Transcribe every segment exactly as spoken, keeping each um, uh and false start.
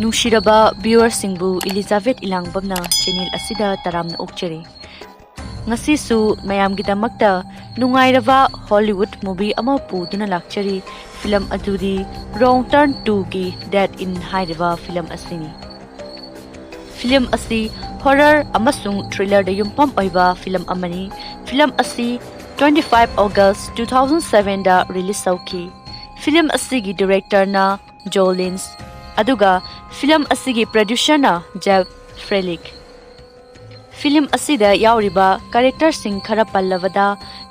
ꯅꯨꯡꯁꯤꯔꯕ viewerꯁꯤꯡꯕꯨ ꯏꯂꯤꯖꯥꯕꯦꯊ ꯏꯂꯥꯡꯕꯝꯅ channel ꯑꯁꯤꯗ ꯇꯔꯥꯝꯅ ꯑꯣꯛꯆꯔꯤ꯫ ꯉꯁꯤꯁꯨ ꯃꯌꯥꯝꯒꯤꯗꯃꯛꯇ ꯅꯨꯡꯉꯥꯏꯔꯕ Hollywood movie ꯑꯃ ꯄꯨꯗꯨꯅ ꯂꯥꯛꯆꯔꯤ꯫ Film ꯑꯗꯨꯗꯤ Wrong Turn two ꯒꯤ Dead End ꯍꯥꯏꯔꯤꯕ film ꯑꯁꯤꯅꯤ꯫ Film ꯑꯁꯤ horror ꯑꯃꯁꯨꯡ thrillerꯗ ꯌꯨꯝꯐꯝ ꯑꯣꯏꯕ film ꯑꯃꯅꯤ꯫ Film ꯑꯁꯤ twenty five August two thousand sevenꯗ release ꯇꯧꯈꯤ꯫ Film ꯑꯁꯤꯒꯤ directorꯅ Joe Lynch, ꯑꯗꯨꯒ film ꯑꯁꯤꯒꯤ producerꯅ Jeff Frelick꯫ Film ꯑꯁꯤꯗ ꯌꯥꯎꯔꯤꯕ characterꯁꯤꯡ ꯈꯔ ꯄꯜꯂꯕꯗ,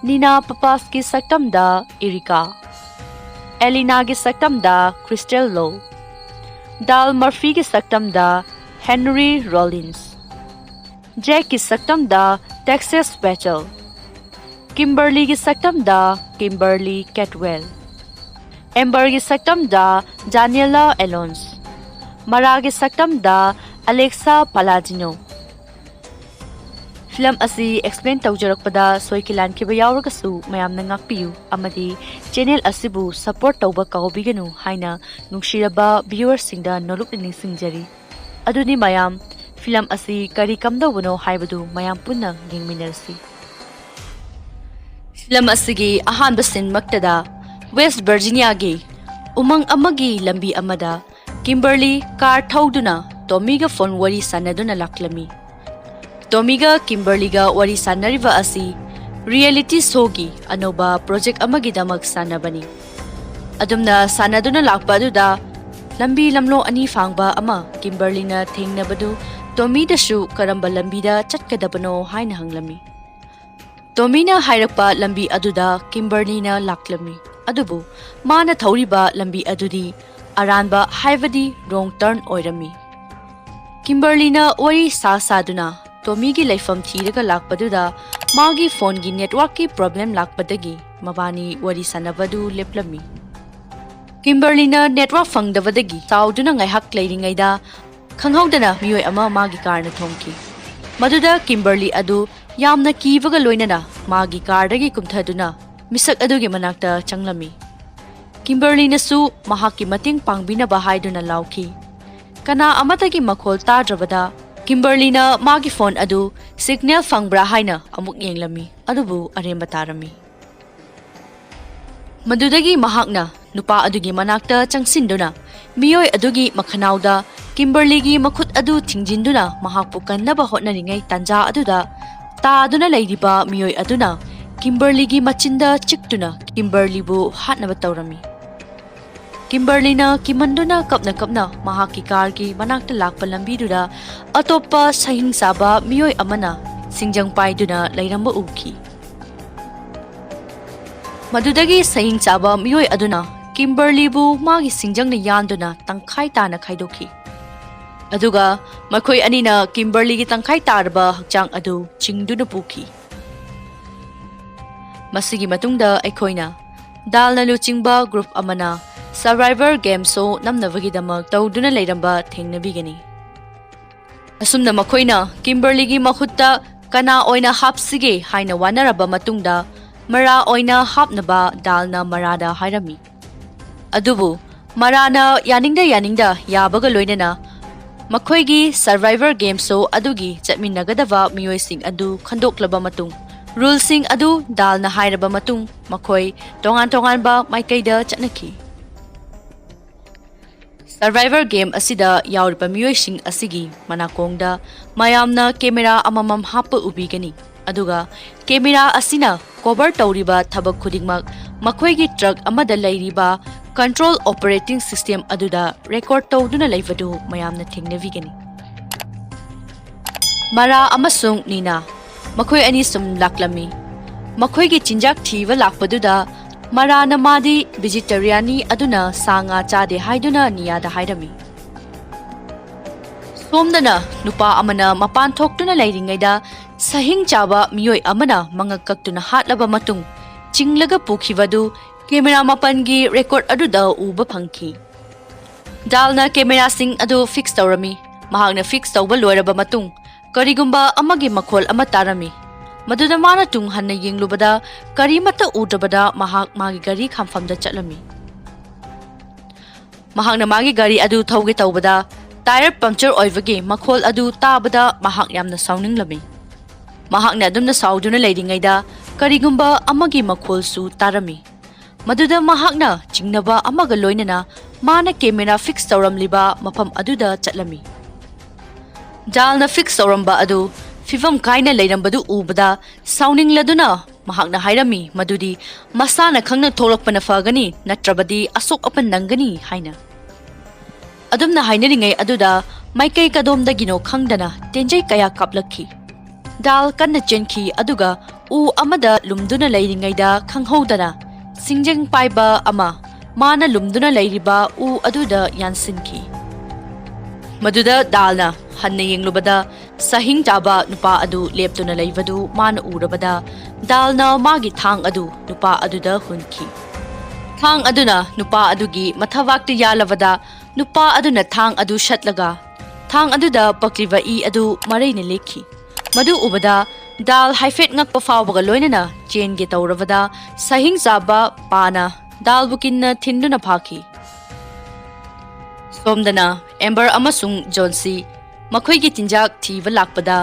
ꯅꯤꯅꯥ ꯄꯄꯥꯁꯀꯤ ꯁꯛꯇꯝꯗ ꯏꯔꯤꯀꯥ, ꯑꯦꯂꯤꯅꯥꯒꯤ ꯁꯛꯇꯝꯗ ꯀ꯭ꯔꯤꯁꯇꯦꯜ ꯂꯣ, ꯗꯥꯜ ꯃꯔꯐꯤꯒꯤ ꯁꯛꯇꯝꯗ ꯍꯦꯅꯔꯤ ꯔꯣꯂꯤꯟꯁ, ꯖꯦꯛꯀꯤ ꯁꯛꯇꯝꯗ ꯇꯦꯛꯁꯦꯁ ꯕꯦꯆꯦꯜ, ꯀꯤꯝꯕꯔꯂꯤꯒꯤ ꯁꯛꯇꯝꯗ ꯀꯤꯝꯕꯔꯂꯤ ꯀꯦꯠꯋꯦꯜ, ꯑꯦꯝꯕꯔꯒꯤ ꯁꯛꯇꯝꯗ ꯖꯥꯅꯤꯌꯦꯂꯥ ꯑꯦꯂꯣꯟꯁ, ꯃꯔꯥꯒꯤ ꯁꯛꯇꯝꯗ ꯑꯂꯦꯛꯁꯥ ꯄꯥꯂꯥꯗꯤꯅꯣ꯫ Film ꯑꯁꯤ explain ꯇꯧꯖꯔꯛꯄꯗ ꯁꯣꯏꯈꯤ ꯂꯥꯟꯈꯤꯕ ꯌꯥꯎꯔꯒꯁꯨ ꯃꯌꯥꯝꯅ ꯉꯥꯛꯄꯤꯌꯨ, ꯑꯃꯗꯤ channel ꯑꯁꯤꯕꯨ support ꯇꯧꯕ ꯀꯥꯎꯕꯤꯒꯅꯨ ꯍꯥꯏꯅ ꯅꯨꯡꯁꯤꯔꯕ viewerꯁꯤꯡꯗ ꯅꯣꯂꯨꯛꯅ ꯅꯤꯡꯁꯤꯡꯖꯔꯤ꯫ ꯑꯗꯨꯗꯤ ꯃꯌꯥꯝ, film ꯑꯁꯤ ꯀꯔꯤ ꯀꯝꯗꯧꯕꯅꯣ ꯍꯥꯏꯕꯗꯨ ꯃꯌꯥꯝ ꯄꯨꯟꯅ ꯌꯦꯡꯃꯤꯟꯅꯔꯁꯤ꯫ Film ꯑꯁꯤꯒꯤ ꯑꯍꯥꯟꯕ sceneꯃꯛꯇꯗ West Virginiaꯒꯤ ꯎꯃꯪ ꯑꯃꯒꯤ ꯂꯝꯕꯤ ꯑꯃꯗ ꯀꯤꯝꯕꯔꯂꯤ car ꯊꯧꯗꯨꯅ ꯇꯣꯃꯤꯒ phone ꯋꯥꯔꯤ ꯁꯥꯟꯅꯗꯨꯅ ꯂꯥꯛꯂꯝꯃꯤ꯫ ꯇꯣꯃꯤꯒ ꯀꯤꯝꯕꯔꯂꯤꯒ ꯋꯥꯔꯤ ꯁꯥꯟꯅꯔꯤꯕ ꯑꯁꯤ reality showꯒꯤ ꯑꯅꯧꯕ project ꯑꯃꯒꯤꯗꯃꯛ ꯁꯥꯟꯅꯕꯅꯤ꯫ ꯑꯗꯨꯝꯅ ꯁꯥꯟꯅꯗꯨꯅ ꯂꯥꯛꯄ ꯑꯗꯨꯗ ꯂꯝꯕꯤ ꯂꯝꯂꯣꯡ ꯑꯅꯤ ꯐꯥꯡꯕ ꯑꯃ ꯀꯤꯝꯕꯔꯂꯤꯅ ꯊꯦꯡꯅꯕꯗꯨ ꯇꯣꯃꯤꯗꯁꯨ ꯀꯔꯝꯕ ꯂꯝꯕꯤꯗ ꯆꯠꯀꯗꯕꯅꯣ ꯍꯥꯏꯅ ꯍꯪꯂꯝꯃꯤ꯫ ꯇꯣꯃꯤꯅ ꯍꯥꯏꯔꯛꯄ ꯂꯝꯕꯤ ꯑꯗꯨꯗ ꯀꯤꯝꯕꯔꯂꯤꯅ ꯂꯥꯛꯂꯝꯃꯤ, ꯑꯗꯨꯕꯨ ꯃꯥꯅ ꯊꯧꯔꯤꯕ ꯂꯝꯕꯤ ꯑꯗꯨꯗꯤ ꯑꯔꯥꯟꯕ, ꯍꯥꯏꯕꯗꯤ wrong turn ꯑꯣꯏꯔꯝꯃꯤ꯫ ꯀꯤꯝꯕꯔꯂꯤꯅ ꯋꯥꯔꯤ ꯁꯥ ꯁꯥꯗꯨꯅ ꯇꯣꯃꯤꯒꯤ ꯂꯩꯐꯝ ꯊꯤꯔꯒ ꯂꯥꯛꯄꯗꯨꯗ ꯃꯥꯒꯤ phoneꯒꯤ networkꯀꯤ problem ꯂꯥꯛꯄꯗꯒꯤ ꯃꯕꯥꯅꯤ ꯋꯥꯔꯤ ꯁꯥꯟꯅꯕꯗꯨ ꯂꯦꯞꯂꯝꯃꯤ꯫ ꯀꯤꯝꯕꯔꯂꯤꯅ network ꯐꯪꯗꯕꯗꯒꯤ ꯁꯥꯎꯗꯨꯅ ꯉꯥꯏꯍꯥꯛ ꯂꯩꯔꯤꯉꯩꯗ ꯈꯪꯍꯧꯗꯅ ꯃꯤꯑꯣꯏ ꯑꯃ ꯃꯥꯒꯤ carꯅ ꯊꯣꯝꯈꯤ꯫ ꯃꯗꯨꯗ ꯀꯤꯝꯕꯔꯂꯤ ꯑꯗꯨ ꯌꯥꯝꯅ ꯀꯤꯕꯒ ꯂꯣꯏꯅꯅ ꯃꯥꯒꯤ carꯗꯒꯤ ꯀꯨꯝꯊꯗꯨꯅ ꯃꯤꯁꯛ ꯑꯗꯨꯒꯤ ꯃꯅꯥꯛꯇ ꯆꯪꯂꯝꯃꯤ꯫ ꯀꯤꯝꯕꯔꯂꯤꯅꯁꯨ ꯃꯍꯥꯛꯀꯤ ꯃꯇꯦꯡ ꯄꯥꯡꯕꯤꯅꯕ ꯍꯥꯏꯗꯨꯅ ꯂꯥꯎꯈꯤ꯫ ꯀꯅꯥ ꯑꯃꯠꯇꯒꯤ ꯃꯈꯣꯜ ꯇꯥꯗ꯭ꯔꯕꯗ ꯀꯤꯝꯕꯔꯂꯤꯅ ꯃꯥꯒꯤ ꯐꯣꯟ ꯑꯗꯨ ꯁꯤꯒꯅꯦꯜ ꯐꯪꯕ꯭ꯔꯥ ꯍꯥꯏꯅ ꯑꯃꯨꯛ ꯌꯦꯡꯂꯝꯃꯤ, ꯑꯗꯨꯕꯨ ꯑꯔꯦꯝꯕ ꯇꯥꯔꯝꯃꯤ꯫ ꯃꯗꯨꯗꯒꯤ ꯃꯍꯥꯛꯅ ꯅꯨꯄꯥ ꯑꯗꯨꯒꯤ ꯃꯅꯥꯛꯇ ꯆꯪꯁꯤꯟꯗꯨꯅ ꯃꯤꯑꯣꯏ ꯑꯗꯨꯒꯤ ꯃꯈꯅꯥꯎꯗ ꯀꯤꯝꯕꯔꯂꯤꯒꯤ ꯃꯈꯨꯠ ꯑꯗꯨ ꯊꯤꯡꯖꯤꯟꯗꯨꯅ ꯃꯍꯥꯛꯄꯨ ꯀꯟꯅꯕ ꯍꯣꯠꯅꯔꯤꯉꯩ ꯇꯥꯟꯖꯥ ꯑꯗꯨꯗ ꯇꯥꯗꯨꯅ ꯂꯩꯔꯤꯕ ꯃꯤꯑꯣꯏ ꯑꯗꯨꯅ ꯀꯤꯝꯕꯔꯂꯤꯒꯤ ꯃꯆꯤꯟꯗ ꯆꯤꯛꯇꯨꯅ ꯀꯤꯝꯕꯔꯂꯤꯕꯨ ꯍꯥꯠꯅꯕ ꯇꯧꯔꯝꯃꯤ꯫ ꯀꯤꯝꯕꯔꯂꯤꯅ ꯀꯤꯃꯟꯗꯨꯅ ꯀꯞꯅ ꯀꯞꯅ ꯃꯍꯥꯛꯀꯤ ꯀꯥꯔꯒꯤ ꯃꯅꯥꯛꯇ ꯂꯥꯛꯄ ꯂꯝꯕꯤꯗꯨꯗ ꯑꯇꯣꯞꯄ ꯁꯍꯤꯡ ꯆꯥꯕ ꯃꯤꯑꯣꯏ ꯑꯃꯅ ꯁꯤꯡꯖꯪ ꯄꯥꯏꯗꯨꯅ ꯂꯩꯔꯝꯕ ꯎꯈꯤ꯫ ꯃꯗꯨꯗꯒꯤ ꯁꯍꯤꯡ ꯆꯥꯕ ꯃꯤꯑꯣꯏ ꯑꯗꯨꯅ ꯀꯤꯝꯕꯔꯂꯤꯕꯨ ꯃꯥꯒꯤ ꯁꯤꯡꯖꯪꯅ ꯌꯥꯟꯗꯨꯅ ꯇꯪꯈꯥꯏ ꯇꯥꯅ ꯈꯥꯏꯗꯣꯛꯈꯤ꯫ ꯑꯗꯨꯒ ꯃꯈꯣꯏ ꯑꯅꯤꯅ ꯀꯤꯝꯕꯔꯂꯤꯒꯤ ꯇꯪꯈꯥꯏ ꯇꯥꯔꯕ ꯍꯛꯆꯥꯡ ꯑꯗꯨ ꯆꯤꯡꯗꯨꯅ ꯄꯨꯈꯤ꯫ ꯃꯁꯤꯒꯤ ꯃꯇꯨꯡꯗ ꯑꯩꯈꯣꯏꯅ ꯗꯥꯜꯅ ꯂꯨꯆꯤꯡꯕ ꯒ꯭ꯔꯨꯞ ꯑꯃꯅ ꯁꯔꯚꯥꯏꯚꯔ ꯒꯦꯝ ꯁꯣ ꯅꯝꯅꯕꯒꯤꯗꯃꯛ ꯇꯧꯗꯨꯅ ꯂꯩꯔꯝꯕ ꯊꯦꯡꯅꯕꯤꯒꯅꯤ꯫ ꯑꯁꯨꯝꯅ ꯃꯈꯣꯏꯅ ꯀꯤꯝꯕꯔꯂꯤꯒꯤ ꯃꯈꯨꯠꯇ ꯀꯅꯥ ꯑꯣꯏꯅ ꯍꯥꯞꯁꯤꯒꯦ ꯍꯥꯏꯅ ꯋꯥꯅꯔꯕ ꯃꯇꯨꯡꯗ, ꯃꯔꯥ ꯑꯣꯏꯅ ꯍꯥꯞꯅꯕ ꯗꯥꯜꯅ ꯃꯔꯥꯗ ꯍꯥꯏꯔꯝꯃꯤ꯫ ꯑꯗꯨꯕꯨ ꯃꯔꯥꯅ ꯌꯥꯅꯤꯡꯗ ꯌꯥꯅꯤꯡꯗ ꯌꯥꯕꯒ ꯂꯣꯏꯅꯅ ꯃꯈꯣꯏꯒꯤ ꯁꯔꯚꯥꯏꯚꯔ ꯒꯦꯝ ꯁꯣ ꯑꯗꯨꯒꯤ ꯆꯠꯃꯤꯟꯅꯒꯗꯕ ꯃꯤꯑꯣꯏꯁꯤꯡ ꯑꯗꯨ ꯈꯟꯗꯣꯛꯂꯕ ꯃꯇꯨꯡ, ꯔꯨꯜꯁꯤꯡ ꯑꯗꯨ ꯗꯥꯜꯅ ꯍꯥꯏꯔꯕ ꯃꯇꯨꯡ, ꯃꯈꯣꯏ ꯇꯣꯉꯥꯟ ꯇꯣꯉꯥꯟꯕ ꯃꯥꯏꯀꯩꯗ ꯆꯠꯅꯈꯤ꯫ ꯁꯔꯚꯥꯏꯚꯔ ꯒꯦꯝ ꯑꯁꯤꯗ ꯌꯥꯎꯔꯤꯕ ꯃꯤꯑꯣꯏꯁꯤꯡ ꯑꯁꯤꯒꯤ ꯃꯅꯥꯀꯣꯡꯗ ꯃꯌꯥꯝꯅ ꯀꯦꯃꯦꯔꯥ ꯑꯃꯃꯝ ꯍꯥꯞꯄ ꯎꯕꯤꯒꯅꯤ, ꯑꯗꯨꯒ ꯀꯦꯃꯦꯔꯥ ꯑꯁꯤꯅ ꯀꯣꯚꯔ ꯇꯧꯔꯤꯕ ꯊꯕꯛ ꯈꯨꯗꯤꯡꯃꯛ ꯃꯈꯣꯏꯒꯤ ꯇ꯭ꯔꯛ ꯑꯃꯗ ꯂꯩꯔꯤꯕ ꯀꯟꯇ꯭ꯔꯣꯜ ꯑꯣꯄꯔꯦꯇꯤꯡ ꯁꯤꯁꯇꯦꯝ ꯑꯗꯨꯗ ꯔꯦꯀꯣꯔꯗ ꯇꯧꯗꯨꯅ ꯂꯩꯕꯗꯨ ꯃꯌꯥꯝꯅ ꯊꯦꯡꯅꯕꯤꯒꯅꯤ꯫ ꯃꯔꯥ ꯑꯃꯁꯨꯡ ꯅꯤꯅꯥ, ꯃꯈꯣꯏ ꯑꯅꯤ ꯁꯨꯝ ꯂꯥꯛꯂꯝꯃꯤ꯫ ꯃꯈꯣꯏꯒꯤ ꯆꯤꯟꯖꯥꯛ ꯊꯤꯕ ꯂꯥꯛꯄꯗꯨꯗ ꯃꯔꯥꯅ ꯃꯥꯗꯤ ꯚꯦꯖꯤꯇꯦꯔꯤꯌꯥꯅꯤ, ꯑꯗꯨꯅ ꯁꯥ ꯉꯥ ꯆꯥꯗꯦ ꯍꯥꯏꯗꯨꯅ ꯅꯤꯌꯥꯗ ꯍꯥꯏꯔꯝꯃꯤ꯫ ꯁꯣꯝꯗꯅ ꯅꯨꯄꯥ ꯑꯃꯅ ꯃꯄꯥꯟ ꯊꯣꯛꯇꯨꯅ ꯂꯩꯔꯤꯉꯩꯗ ꯁꯍꯤꯡ ꯆꯥꯕ ꯃꯤꯑꯣꯏ ꯑꯃꯅ ꯃꯉꯛ ꯀꯛꯇꯨꯅ ꯍꯥꯠꯂꯕ ꯃꯇꯨꯡ ꯆꯤꯡꯂꯒ ꯄꯨꯈꯤꯕꯗꯨ ꯀꯦꯃꯦꯔꯥ ꯃꯥꯄꯟꯒꯤ ꯔꯦꯀꯣꯔꯗ ꯑꯗꯨꯗ ꯎꯕ ꯐꯪꯈꯤ꯫ ꯗꯥꯜꯅ ꯀꯦꯃꯦꯔꯥꯁꯤꯡ ꯑꯗꯨ ꯐꯤꯛꯁ ꯇꯧꯔꯝꯃꯤ꯫ ꯃꯍꯥꯛꯅ ꯐꯤꯛꯁ ꯇꯧꯕ ꯂꯣꯏꯔꯕ ꯃꯇꯨꯡ ꯀꯔꯤꯒꯨꯝꯕ ꯑꯃꯒꯤ ꯃꯈꯣꯜ ꯑꯃ ꯇꯥꯔꯝꯃꯤ꯫ ꯃꯗꯨꯗ ꯃꯥꯅ ꯇꯨꯡ ꯍꯟꯅ ꯌꯦꯡꯂꯨꯕꯗ ꯀꯔꯤꯃꯠꯇ ꯎꯗ꯭ꯔꯕꯗ ꯃꯍꯥꯛ ꯃꯥꯒꯤ ꯒꯥꯔꯤ ꯈꯥꯝꯐꯝꯗ ꯆꯠꯂꯝꯃꯤ꯫ ꯃꯍꯥꯛꯅ ꯃꯥꯒꯤ ꯒꯥꯔꯤ ꯑꯗꯨ ꯊꯧꯒꯦ ꯇꯧꯕꯗ ꯇꯥꯌꯔ ꯄꯝꯆꯔ ꯑꯣꯏꯕꯒꯤ ꯃꯈꯣꯜ ꯑꯗꯨ ꯇꯥꯕꯗ ꯃꯍꯥꯛ ꯌꯥꯝꯅ ꯁꯥꯎꯅꯤꯡꯂꯝꯃꯤ꯫ ꯃꯍꯥꯛꯅ ꯑꯗꯨꯝꯅ ꯁꯥꯎꯗꯨꯅ ꯂꯩꯔꯤꯉꯩꯗ ꯀꯔꯤꯒꯨꯝꯕ ꯑꯃꯒꯤ ꯃꯈꯣꯜꯁꯨ ꯇꯥꯔꯝꯃꯤ꯫ ꯃꯗꯨꯗ ꯃꯍꯥꯛꯅ ꯆꯤꯡꯅꯕ ꯑꯃꯒ ꯂꯣꯏꯅꯅ ꯃꯥꯅ ꯀꯦꯃꯦꯔꯥ ꯐꯤꯛꯁ ꯇꯧꯔꯝꯂꯤꯕ ꯃꯐꯝ ꯑꯗꯨꯗ ꯆꯠꯂꯝꯃꯤ꯫ ꯗꯥꯜꯅ ꯐꯤꯛꯁ ꯇꯧꯔꯝꯕ ꯑꯗꯨ ꯐꯤꯕꯝ ꯀꯥꯏꯅ ꯂꯩꯔꯝꯕꯗꯨ ꯎꯕꯗ ꯁꯥꯎꯅꯤꯡꯂꯗꯨꯅ ꯃꯍꯥꯛꯅ ꯍꯥꯏꯔꯝꯃꯤ ꯃꯗꯨꯗꯤ ꯃꯁꯥꯅ ꯈꯪꯅ ꯊꯣꯛꯂꯛꯄꯅ ꯐꯒꯅꯤ, ꯅꯠꯇ꯭ꯔꯕꯗꯤ ꯑꯁꯣꯛ ꯑꯄꯟ ꯅꯪꯒꯅꯤ ꯍꯥꯏꯅ꯫ ꯑꯗꯨꯝꯅ ꯍꯥꯏꯅꯔꯤꯉꯩ ꯑꯗꯨꯗ ꯃꯥꯏꯀꯩ ꯀꯗꯣꯝꯗꯒꯤꯅꯣ ꯈꯪꯗꯅ ꯇꯦꯟꯖꯩ ꯀꯌꯥ ꯀꯥꯞꯂꯛꯈꯤ꯫ ꯗꯥꯜ ꯀꯟꯅ ꯆꯦꯟꯈꯤ, ꯑꯗꯨꯒ ꯎ ꯑꯃꯗ ꯂꯨꯝꯗꯨꯅ ꯂꯩꯔꯤꯉꯩꯗ ꯈꯪꯍꯧꯗꯅ ꯁꯤꯡꯖꯪ ꯄꯥꯏꯕ ꯑꯃ ꯃꯥꯅ ꯂꯨꯝꯗꯨꯅ ꯂꯩꯔꯤꯕ ꯎ ꯑꯗꯨꯗ ꯌꯥꯟꯁꯤꯟꯈꯤ꯫ ꯃꯗꯨꯗ ꯗꯥꯜꯅ ꯍꯟꯅ ꯌꯦꯡꯂꯨꯕꯗ ꯁꯍꯤꯡ ꯆꯥꯕ ꯅꯨꯄꯥ ꯑꯗꯨ ꯂꯦꯞꯇꯨꯅ ꯂꯩꯕꯗꯨ ꯃꯥꯅ ꯎꯔꯕꯗ ꯗꯥꯜꯅ ꯃꯥꯒꯤ ꯊꯥꯡ ꯑꯗꯨ ꯅꯨꯄꯥ ꯑꯗꯨꯗ ꯍꯨꯟꯈꯤ꯫ ꯊꯥꯡ ꯑꯗꯨꯅ ꯅꯨꯄꯥ ꯑꯗꯨꯒꯤ ꯃꯊꯕꯥꯛꯇ ꯌꯥꯜꯂꯕꯗ ꯅꯨꯄꯥ ꯑꯗꯨꯅ ꯊꯥꯡ ꯑꯗꯨ ꯁꯠꯂꯒ ꯊꯥꯡ ꯑꯗꯨꯗ ꯄꯛꯂꯤꯕ ꯏ ꯑꯗꯨ ꯃꯔꯩꯅ ꯂꯦꯛꯈꯤ꯫ ꯃꯗꯨ ꯎꯕꯗ ꯗꯥꯜ ꯍꯥꯏꯐꯦꯠ ꯉꯛꯄ ꯐꯥꯎꯕꯒ ꯂꯣꯏꯅꯅ ꯆꯦꯟꯒꯦ ꯇꯧꯔꯕꯗ ꯁꯍꯤꯡ ꯆꯥꯕ ꯄꯥꯅ ꯗꯥꯜꯕꯨ ꯀꯤꯟꯅ ꯊꯤꯟꯗꯨꯅ ꯐꯥꯈꯤ꯫ ꯁꯣꯝꯗꯅ ꯑꯦꯝꯕꯔ ꯑꯃꯁꯨꯡ ꯖꯣꯟꯁꯤ ꯃꯈꯣꯏꯒꯤ ꯆꯤꯟꯖꯥꯛ ꯊꯤꯕ ꯂꯥꯛꯄꯗ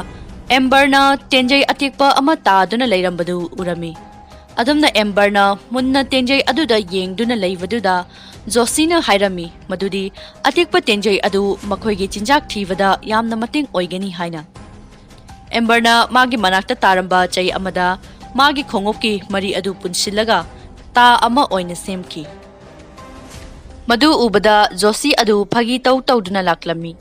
ꯑꯦꯝꯕꯔꯅ ꯇꯦꯟꯖꯩ ꯑꯇꯦꯛꯄ ꯑꯃ ꯇꯥꯗꯨꯅ ꯂꯩꯔꯝꯕꯗꯨ ꯎꯔꯝꯃꯤ꯫ ꯑꯗꯨꯝꯅ ꯑꯦꯝꯕꯔꯅ ꯃꯨꯟꯅ ꯇꯦꯟꯖꯩ ꯑꯗꯨꯗ ꯌꯦꯡꯗꯨꯅ ꯂꯩꯕꯗꯨꯗ ꯖꯣꯁꯤꯅ ꯍꯥꯏꯔꯝꯃꯤ ꯃꯗꯨꯗꯤ ꯑꯇꯦꯛꯄ ꯇꯦꯟꯖꯩ ꯑꯗꯨ ꯃꯈꯣꯏꯒꯤ ꯆꯤꯟꯖꯥꯛ ꯊꯤꯕꯗ ꯌꯥꯝꯅ ꯃꯇꯦꯡ ꯑꯣꯏꯒꯅꯤ ꯍꯥꯏꯅ꯫ ꯑꯦꯝꯕꯔꯅ ꯃꯥꯒꯤ ꯃꯅꯥꯛꯇ ꯇꯥꯔꯝꯕ ꯆꯩ ꯑꯃꯗ ꯃꯥꯒꯤ ꯈꯣꯡꯎꯞꯀꯤ ꯃꯔꯤ ꯑꯗꯨ ꯄꯨꯟꯁꯤꯜꯂꯒ ꯇꯥ ꯑꯃ ꯑꯣꯏꯅ ꯁꯦꯝꯈꯤ꯫ ꯃꯗꯨ ꯎꯕꯗ ꯖꯣꯁꯤ ꯑꯗꯨ ꯐꯥꯒꯤ ꯇꯧ ꯇꯧꯗꯨꯅ ꯂꯥꯛꯂꯝꯃꯤ꯫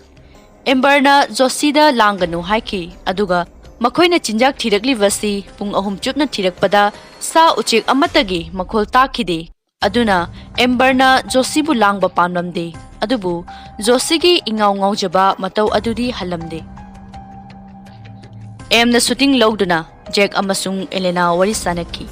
ꯑꯦꯝꯕꯔꯅ ꯖꯣꯁꯤꯗ ꯂꯥꯡꯒꯅꯨ ꯍꯥꯏꯈꯤ, ꯑꯗꯨꯒ ꯃꯈꯣꯏꯅ ꯆꯤꯟꯖꯥꯛ ꯊꯤꯔꯛꯂꯤꯕꯁꯤ ꯄꯨꯡ ꯑꯍꯨꯝ ꯆꯨꯞꯅ ꯊꯤꯔꯛꯄꯗ ꯁꯥ ꯎꯆꯦꯛ ꯑꯃꯠꯇꯒꯤ ꯃꯈꯣꯜ ꯇꯥꯈꯤꯗꯦ꯫ ꯑꯗꯨꯅ ꯑꯦꯝꯕꯔꯅ ꯖꯣꯁꯤꯕꯨ ꯂꯥꯡꯕ ꯄꯥꯝꯂꯝꯗꯦ, ꯑꯗꯨꯕꯨ ꯖꯣꯁꯤꯒꯤ ꯏꯉꯥꯎ ꯉꯥꯎꯖꯕ ꯃꯇꯧ ꯑꯗꯨꯗꯤ ꯍꯜꯂꯝꯗꯦ꯫ ꯑꯦꯝꯅ ꯁꯨꯇꯤꯡ ꯂꯧꯗꯨꯅ ꯖꯦꯛ ꯑꯃꯁꯨꯡ ꯑꯦꯂꯦꯅꯥ ꯋꯥꯔꯤ ꯁꯥꯅꯈꯤ꯫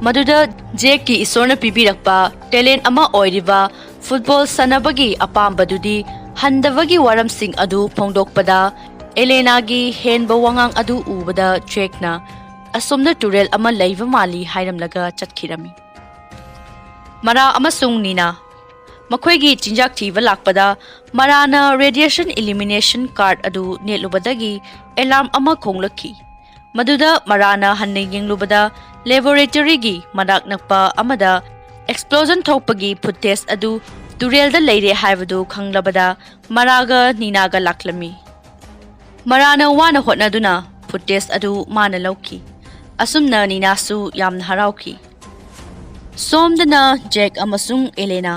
ꯃꯗꯨꯗ ꯖꯦꯛꯀꯤ ꯏꯁꯣꯔꯅ ꯄꯤꯕꯤꯔꯛꯄ ꯇꯦꯂꯦꯟ ꯑꯃ ꯑꯣꯏꯔꯤꯕ ꯐꯨꯠꯕꯣꯜ ꯁꯥꯟꯅꯕꯒꯤ ꯑꯄꯥꯝꯕꯗꯨꯗꯤ ꯍꯟꯗꯕꯒꯤ ꯋꯥꯔꯝꯁꯤꯡ ꯑꯗꯨ ꯐꯣꯡꯗꯣꯛꯄꯗ, ꯑꯦꯂꯦꯅꯥꯒꯤ ꯍꯦꯟꯕ ꯋꯥꯉꯥꯡ ꯑꯗꯨ ꯎꯕꯗ ꯖꯦꯛꯅ "ꯑꯁꯣꯝꯗ ꯇꯨꯔꯦꯜ ꯑꯃ ꯂꯩꯕ ꯃꯥꯜꯂꯤ" ꯍꯥꯏꯔꯝꯂꯒ ꯆꯠꯈꯤꯔꯝꯃꯤ꯫ ꯃꯔꯥ ꯑꯃꯁꯨꯡ ꯅꯤꯅꯥ꯫ ꯃꯈꯣꯏꯒꯤ ꯆꯤꯟꯖꯥꯛ ꯊꯤꯕ ꯂꯥꯛꯄꯗ ꯃꯔꯥꯅ radiation elimination card ꯑꯗꯨ ꯅꯦꯠꯂꯨꯕꯗꯒꯤ alarm ꯑꯃ ꯈꯣꯡꯂꯛꯈꯤ꯫ ꯃꯗꯨꯗ ꯃꯔꯥꯅ ꯍꯟꯅ ꯌꯦꯡꯂꯨꯕꯗ laboratoryꯒꯤ ꯃꯅꯥꯛ ꯅꯛꯄ ꯑꯃꯗ explosion ꯊꯣꯛꯄꯒꯤ footage ꯑꯗꯨ ꯇꯨꯔꯦꯜꯗ ꯂꯩꯔꯦ ꯍꯥꯏꯕꯗꯨ ꯈꯪꯂꯕꯗ ꯃꯔꯥꯒ ꯅꯤꯅꯥꯒ ꯂꯥꯛꯂꯝꯃꯤ꯫ ꯃꯔꯥꯅ ꯋꯥꯅ ꯍꯣꯠꯅꯗꯨꯅ footage ꯑꯗꯨ ꯃꯥꯅ ꯂꯧꯈꯤ꯫ ꯑꯁꯨꯝꯅ ꯅꯤꯅꯥꯁꯨ ꯌꯥꯝꯅ ꯍꯔꯥꯎꯈꯤ꯫ ꯁꯣꯝꯗꯅ ꯖꯦꯛ ꯑꯃꯁꯨꯡ ꯑꯦꯂꯦꯅꯥ꯫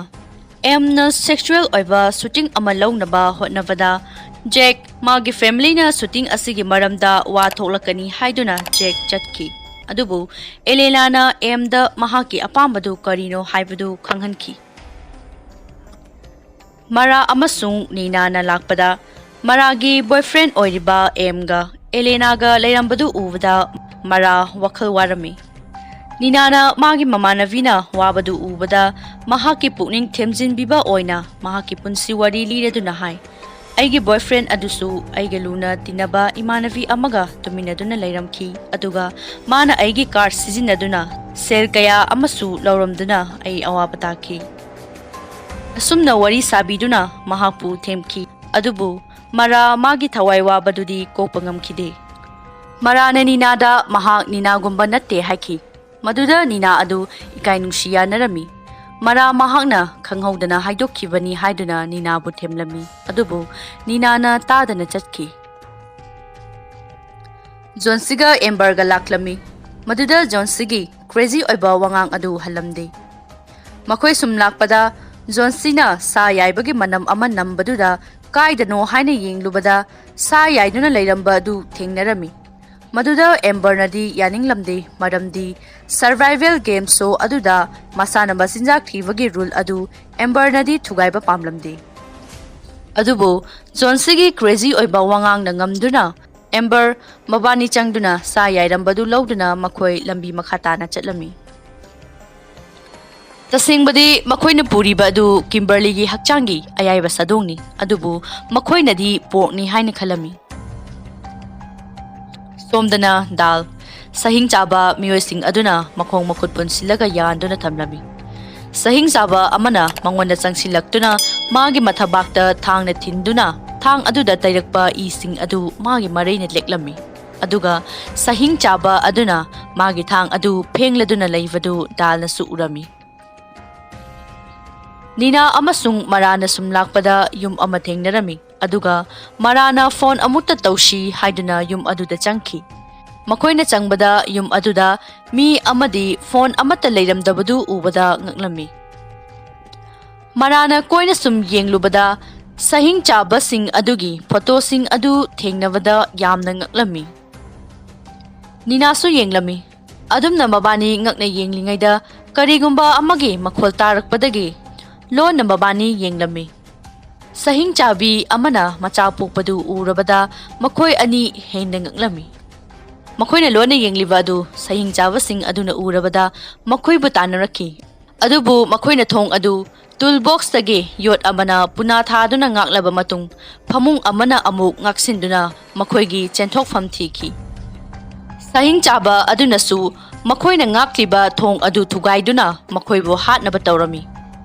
ꯑꯦꯝꯅ sexual ꯑꯣꯏꯕ shooting ꯑꯃ ꯂꯧꯅꯕ ꯍꯣꯠꯅꯕꯗ ꯖꯦꯛ ꯃꯥꯒꯤ familyꯅ shooting ꯑꯁꯤꯒꯤ ꯃꯔꯝꯗ ꯋꯥ ꯊꯣꯛꯂꯛꯀꯅꯤ ꯍꯥꯏꯗꯨꯅ ꯖꯦꯛ ꯆꯠꯈꯤ꯫ ꯑꯗꯨꯕꯨ ꯑꯦꯂꯦꯅꯥꯅ ꯑꯦꯝꯗ ꯃꯍꯥꯛꯀꯤ ꯑꯄꯥꯝꯕꯗꯨ ꯀꯔꯤꯅꯣ ꯍꯥꯏꯕꯗꯨ ꯈꯪꯍꯟꯈꯤ꯫ ꯃꯔꯥ ꯑꯃꯁꯨꯡ ꯅꯤꯅꯥꯅ ꯂꯥꯛꯄꯗ ꯃꯔꯥꯒꯤ boyfriend ꯑꯣꯏꯔꯤꯕ ꯑꯦꯝꯒ ꯑꯦꯂꯦꯅꯥꯒ ꯂꯩꯔꯝꯕꯗꯨ ꯎꯕꯗ ꯃꯔꯥ ꯋꯥꯈꯜ ꯋꯥꯔꯝꯃꯤ꯫ ꯅꯤꯅꯥꯅ ꯃꯥꯒꯤ ꯃꯃꯥꯟꯅꯕꯤꯅ ꯋꯥꯕꯗꯨ ꯎꯕꯗ ꯃꯍꯥꯛꯀꯤ ꯄꯨꯛꯅꯤꯡ ꯊꯦꯝꯖꯤꯟꯕꯤꯕ ꯑꯣꯏꯅ ꯃꯍꯥꯛꯀꯤ ꯄꯨꯟꯁꯤ ꯋꯥꯔꯤ ꯂꯤꯔꯗꯨꯅ ꯍꯥꯏ, "ꯑꯩꯒꯤ boyfriend ꯑꯗꯨꯁꯨ ꯑꯩꯒ ꯂꯨꯅ ꯇꯤꯟꯅꯕ ꯏꯃꯥꯟꯅꯕꯤ ꯑꯃꯒ ꯇꯨꯃꯤꯟꯅꯗꯨꯅ ꯂꯩꯔꯝꯈꯤ, ꯑꯗꯨꯒ ꯃꯥꯅ ꯑꯩꯒꯤ card ꯁꯤꯖꯤꯟꯅꯗꯨꯅ ꯁꯦꯜ ꯀꯌꯥ ꯑꯃꯁꯨ ꯂꯧꯔꯝꯗꯨꯅ ꯑꯩ ꯑꯋꯥꯕ ꯇꯥꯈꯤ꯫" ꯑꯁꯨꯝꯅ ꯋꯥꯔꯤ ꯁꯥꯕꯤꯗꯨꯅ ꯃꯍꯥꯛꯄꯨ ꯊꯦꯝꯈꯤ꯫ ꯑꯗꯨꯕꯨ ꯃꯔꯥ ꯃꯥꯒꯤ ꯊꯋꯥꯏ ꯋꯥꯕꯗꯨꯗꯤ ꯀꯣꯛꯄ ꯉꯝꯈꯤꯗꯦ꯫ ꯃꯔꯥꯅ ꯅꯤꯅꯥꯗ ꯃꯍꯥꯛ ꯅꯤꯅꯥꯒꯨꯝꯕ ꯅꯠꯇꯦ ꯍꯥꯏꯈꯤ꯫ ꯃꯗꯨꯗ ꯅꯤꯅꯥ ꯑꯗꯨ ꯏꯀꯥꯏ ꯅꯨꯡꯁꯤ ꯌꯥꯅꯔꯝꯃꯤ꯫ ꯃꯔꯥ ꯃꯍꯥꯛꯅ ꯈꯪꯍꯧꯗꯅ ꯍꯥꯏꯗꯣꯛꯈꯤꯕꯅꯤ ꯍꯥꯏꯗꯨꯅ ꯅꯤꯅꯥꯕꯨ ꯊꯦꯝꯂꯝꯃꯤ꯫ ꯑꯗꯨꯕꯨ ꯅꯤꯅꯥꯅ ꯇꯥꯗꯅ ꯆꯠꯈꯤ꯫ ꯖꯣꯟꯁꯤꯒ ꯑꯦꯝꯕꯔꯒ ꯂꯥꯛꯂꯝꯃꯤ꯫ ꯃꯗꯨꯗ ꯖꯣꯟꯁꯤꯒꯤ crazy ꯑꯣꯏꯕ ꯋꯥꯉꯥꯡ ꯑꯗꯨ ꯍꯜꯂꯝꯗꯦ꯫ ꯃꯈꯣꯏ ꯁꯨꯝ ꯂꯥꯛꯄꯗ ꯖꯣꯟꯁꯤꯅ ꯁꯥ ꯌꯥꯏꯕꯒꯤ ꯃꯅꯝ ꯑꯃ ꯅꯝꯕꯗꯨꯗ ꯀꯥꯏꯗꯅꯣ ꯍꯥꯏꯅ ꯌꯦꯡꯂꯨꯕꯗ ꯁꯥ ꯌꯥꯏꯗꯨꯅ ꯂꯩꯔꯝꯕ ꯑꯗꯨ ꯊꯦꯡꯅꯔꯝꯃꯤ꯫ ꯃꯗꯨꯗ ꯑꯦꯝꯕꯔꯅꯗꯤ ꯌꯥꯅꯤꯡꯂꯝꯗꯦ, ꯃꯔꯝꯗꯤ survival game show ꯑꯗꯨꯗ ꯃꯁꯥꯅ ꯃꯆꯤꯟꯖꯥꯛ ꯊꯤꯕꯒꯤ rule ꯑꯗꯨ ꯑꯦꯝꯕꯔꯅꯗꯤ ꯊꯨꯒꯥꯏꯕ ꯄꯥꯝꯂꯝꯗꯦ꯫ ꯑꯗꯨꯕꯨ ꯖꯣꯟꯁꯤꯒꯤ crazy ꯑꯣꯏꯕ ꯋꯥꯉꯥꯡꯅ ꯉꯝꯗꯨꯅ ꯑꯦꯝꯕꯔ ꯃꯕꯥꯅꯤ ꯆꯪꯗꯨꯅ ꯁꯥ ꯌꯥꯏꯔꯝꯕꯗꯨ ꯂꯧꯗꯨꯅ ꯃꯈꯣꯏ ꯂꯝꯕꯤ ꯃꯈꯥ ꯇꯥꯅ ꯆꯠꯂꯝꯃꯤ꯫ ꯇꯁꯦꯡꯕꯗꯤ ꯃꯈꯣꯏꯅ ꯄꯨꯔꯤꯕ ꯑꯗꯨ ꯀꯤꯝꯕꯔꯂꯤꯒꯤ ꯍꯛꯆꯥꯡꯒꯤ ꯑꯌꯥꯏꯕ ꯁꯥꯗꯣꯡꯅꯤ, ꯑꯗꯨꯕꯨ ꯃꯈꯣꯏꯅꯗꯤ porkꯅꯤ ꯍꯥꯏꯅ ꯈꯜꯂꯝꯃꯤ꯫ ꯁꯣꯝꯗꯅ ꯗꯥꯜ꯫ ꯁꯍꯤꯡ ꯆꯥꯕ ꯃꯤꯑꯣꯏꯁꯤꯡ ꯑꯗꯨꯅ ꯃꯈꯣꯡ ꯃꯈꯨꯠ ꯄꯨꯟꯁꯤꯜꯂꯒ ꯌꯥꯟꯗꯨꯅ ꯊꯝꯂꯝꯃꯤ꯫ ꯁꯍꯤꯡ ꯆꯥꯕ ꯑꯃꯅ ꯃꯉꯣꯟꯗ ꯆꯪꯁꯤꯜꯂꯛꯇꯨꯅ ꯃꯥꯒꯤ ꯃꯊꯕꯥꯛꯇ ꯊꯥꯡꯅ ꯊꯤꯟꯗꯨꯅ ꯊꯥꯡ ꯑꯗꯨꯗ ꯇꯩꯔꯛꯄ ꯏꯁꯤꯡ ꯑꯗꯨ ꯃꯥꯒꯤ ꯃꯔꯩꯅ ꯂꯦꯛꯂꯝꯃꯤ꯫ ꯑꯗꯨꯒ ꯁꯍꯤꯡ ꯆꯥꯕ ꯑꯗꯨꯅ ꯃꯥꯒꯤ ꯊꯥꯡ ꯑꯗꯨ ꯐꯦꯡꯂꯗꯨꯅ ꯂꯩꯕꯗꯨ ꯗꯥꯜꯅꯁꯨ ꯎꯔꯝꯃꯤ꯫ ꯅꯤꯅꯥ ꯑꯃꯁꯨꯡ ꯃꯔꯥꯅ ꯁꯨꯝ ꯂꯥꯛꯄꯗ ꯌꯨꯝ ꯑꯃ ꯊꯦꯡꯅꯔꯝꯃꯤ꯫ ꯑꯗꯨꯒ ꯃꯔꯥꯅ ꯐꯣꯟ ꯑꯃꯨꯛꯇ ꯇꯧꯁꯤ ꯍꯥꯏꯗꯨꯅ ꯌꯨꯝ ꯑꯗꯨꯗ ꯆꯪꯈꯤ꯫ ꯃꯈꯣꯏꯅ ꯆꯪꯕꯗ ꯌꯨꯝ ꯑꯗꯨꯗ ꯃꯤ ꯑꯃꯗꯤ ꯐꯣꯟ ꯑꯃꯠꯇ ꯂꯩꯔꯝꯗꯕꯗꯨ ꯎꯕꯗ ꯉꯛꯂꯝꯃꯤ꯫ ꯃꯔꯥꯅ ꯀꯣꯏꯅ ꯁꯨꯝ ꯌꯦꯡꯂꯨꯕꯗ ꯁꯍꯤꯡ ꯆꯥꯕꯁꯤꯡ ꯑꯗꯨꯒꯤ ꯐꯣꯇꯣꯁꯤꯡ ꯑꯗꯨ ꯊꯦꯡꯅꯕꯗ ꯌꯥꯝꯅ ꯉꯛꯂꯝꯃꯤ꯫ ꯅꯤꯅꯥꯁꯨ ꯌꯦꯡꯂꯝꯃꯤ꯫ ꯑꯗꯨꯝꯅ ꯃꯕꯥꯅꯤ ꯉꯛꯅ ꯌꯦꯡꯂꯤꯉꯩꯗ ꯀꯔꯤꯒꯨꯝꯕ ꯑꯃꯒꯤ ꯃꯈꯣꯜ ꯇꯥꯔꯛꯄꯗꯒꯤ ꯂꯣꯟꯅ ꯃꯕꯥꯅꯤ ꯌꯦꯡꯂꯝꯃꯤ꯫ ꯁꯍꯤꯡ ꯆꯥꯕꯤ ꯑꯃꯅ ꯃꯆꯥ ꯄꯣꯛꯄꯗꯨ ꯎꯔꯕꯗ ꯃꯈꯣꯏ ꯑꯅꯤ ꯍꯦꯟꯅ ꯉꯛꯂꯝꯃꯤ꯫ ꯃꯈꯣꯏꯅ ꯂꯣꯟꯅ ꯌꯦꯡꯂꯤꯕ ꯑꯗꯨ ꯁꯍꯤꯡ ꯆꯥꯕꯁꯤꯡ ꯑꯗꯨꯅ ꯎꯔꯕꯗ ꯃꯈꯣꯏꯕꯨ ꯇꯥꯟꯅꯔꯛꯈꯤ꯫ ꯑꯗꯨꯕꯨ ꯃꯈꯣꯏꯅ ꯊꯣꯡ ꯑꯗꯨ ꯇꯨꯜ ꯕꯣꯛꯁꯇꯒꯤ ꯌꯣꯠ ꯑꯃꯅ ꯄꯨꯅꯥ ꯊꯥꯗꯨꯅ ꯉꯥꯛꯂꯕ ꯃꯇꯨꯡ ꯐꯃꯨꯡ ꯑꯃꯅ ꯑꯃꯨꯛ ꯉꯥꯛꯁꯤꯟꯗꯨꯅ ꯃꯈꯣꯏꯒꯤ ꯆꯦꯟꯊꯣꯛꯐꯝ ꯊꯤꯈꯤ꯫ ꯁꯍꯤꯡ ꯆꯥꯕ ꯑꯗꯨꯅꯁꯨ ꯃꯈꯣꯏꯅ ꯉꯥꯛꯂꯤꯕ ꯊꯣꯡ ꯑꯗꯨ ꯊꯨꯒꯥꯏꯗꯨꯅ ꯃꯈꯣꯏꯕꯨ ꯍꯥꯠꯅꯕ ꯇꯧꯔꯝꯃꯤ꯫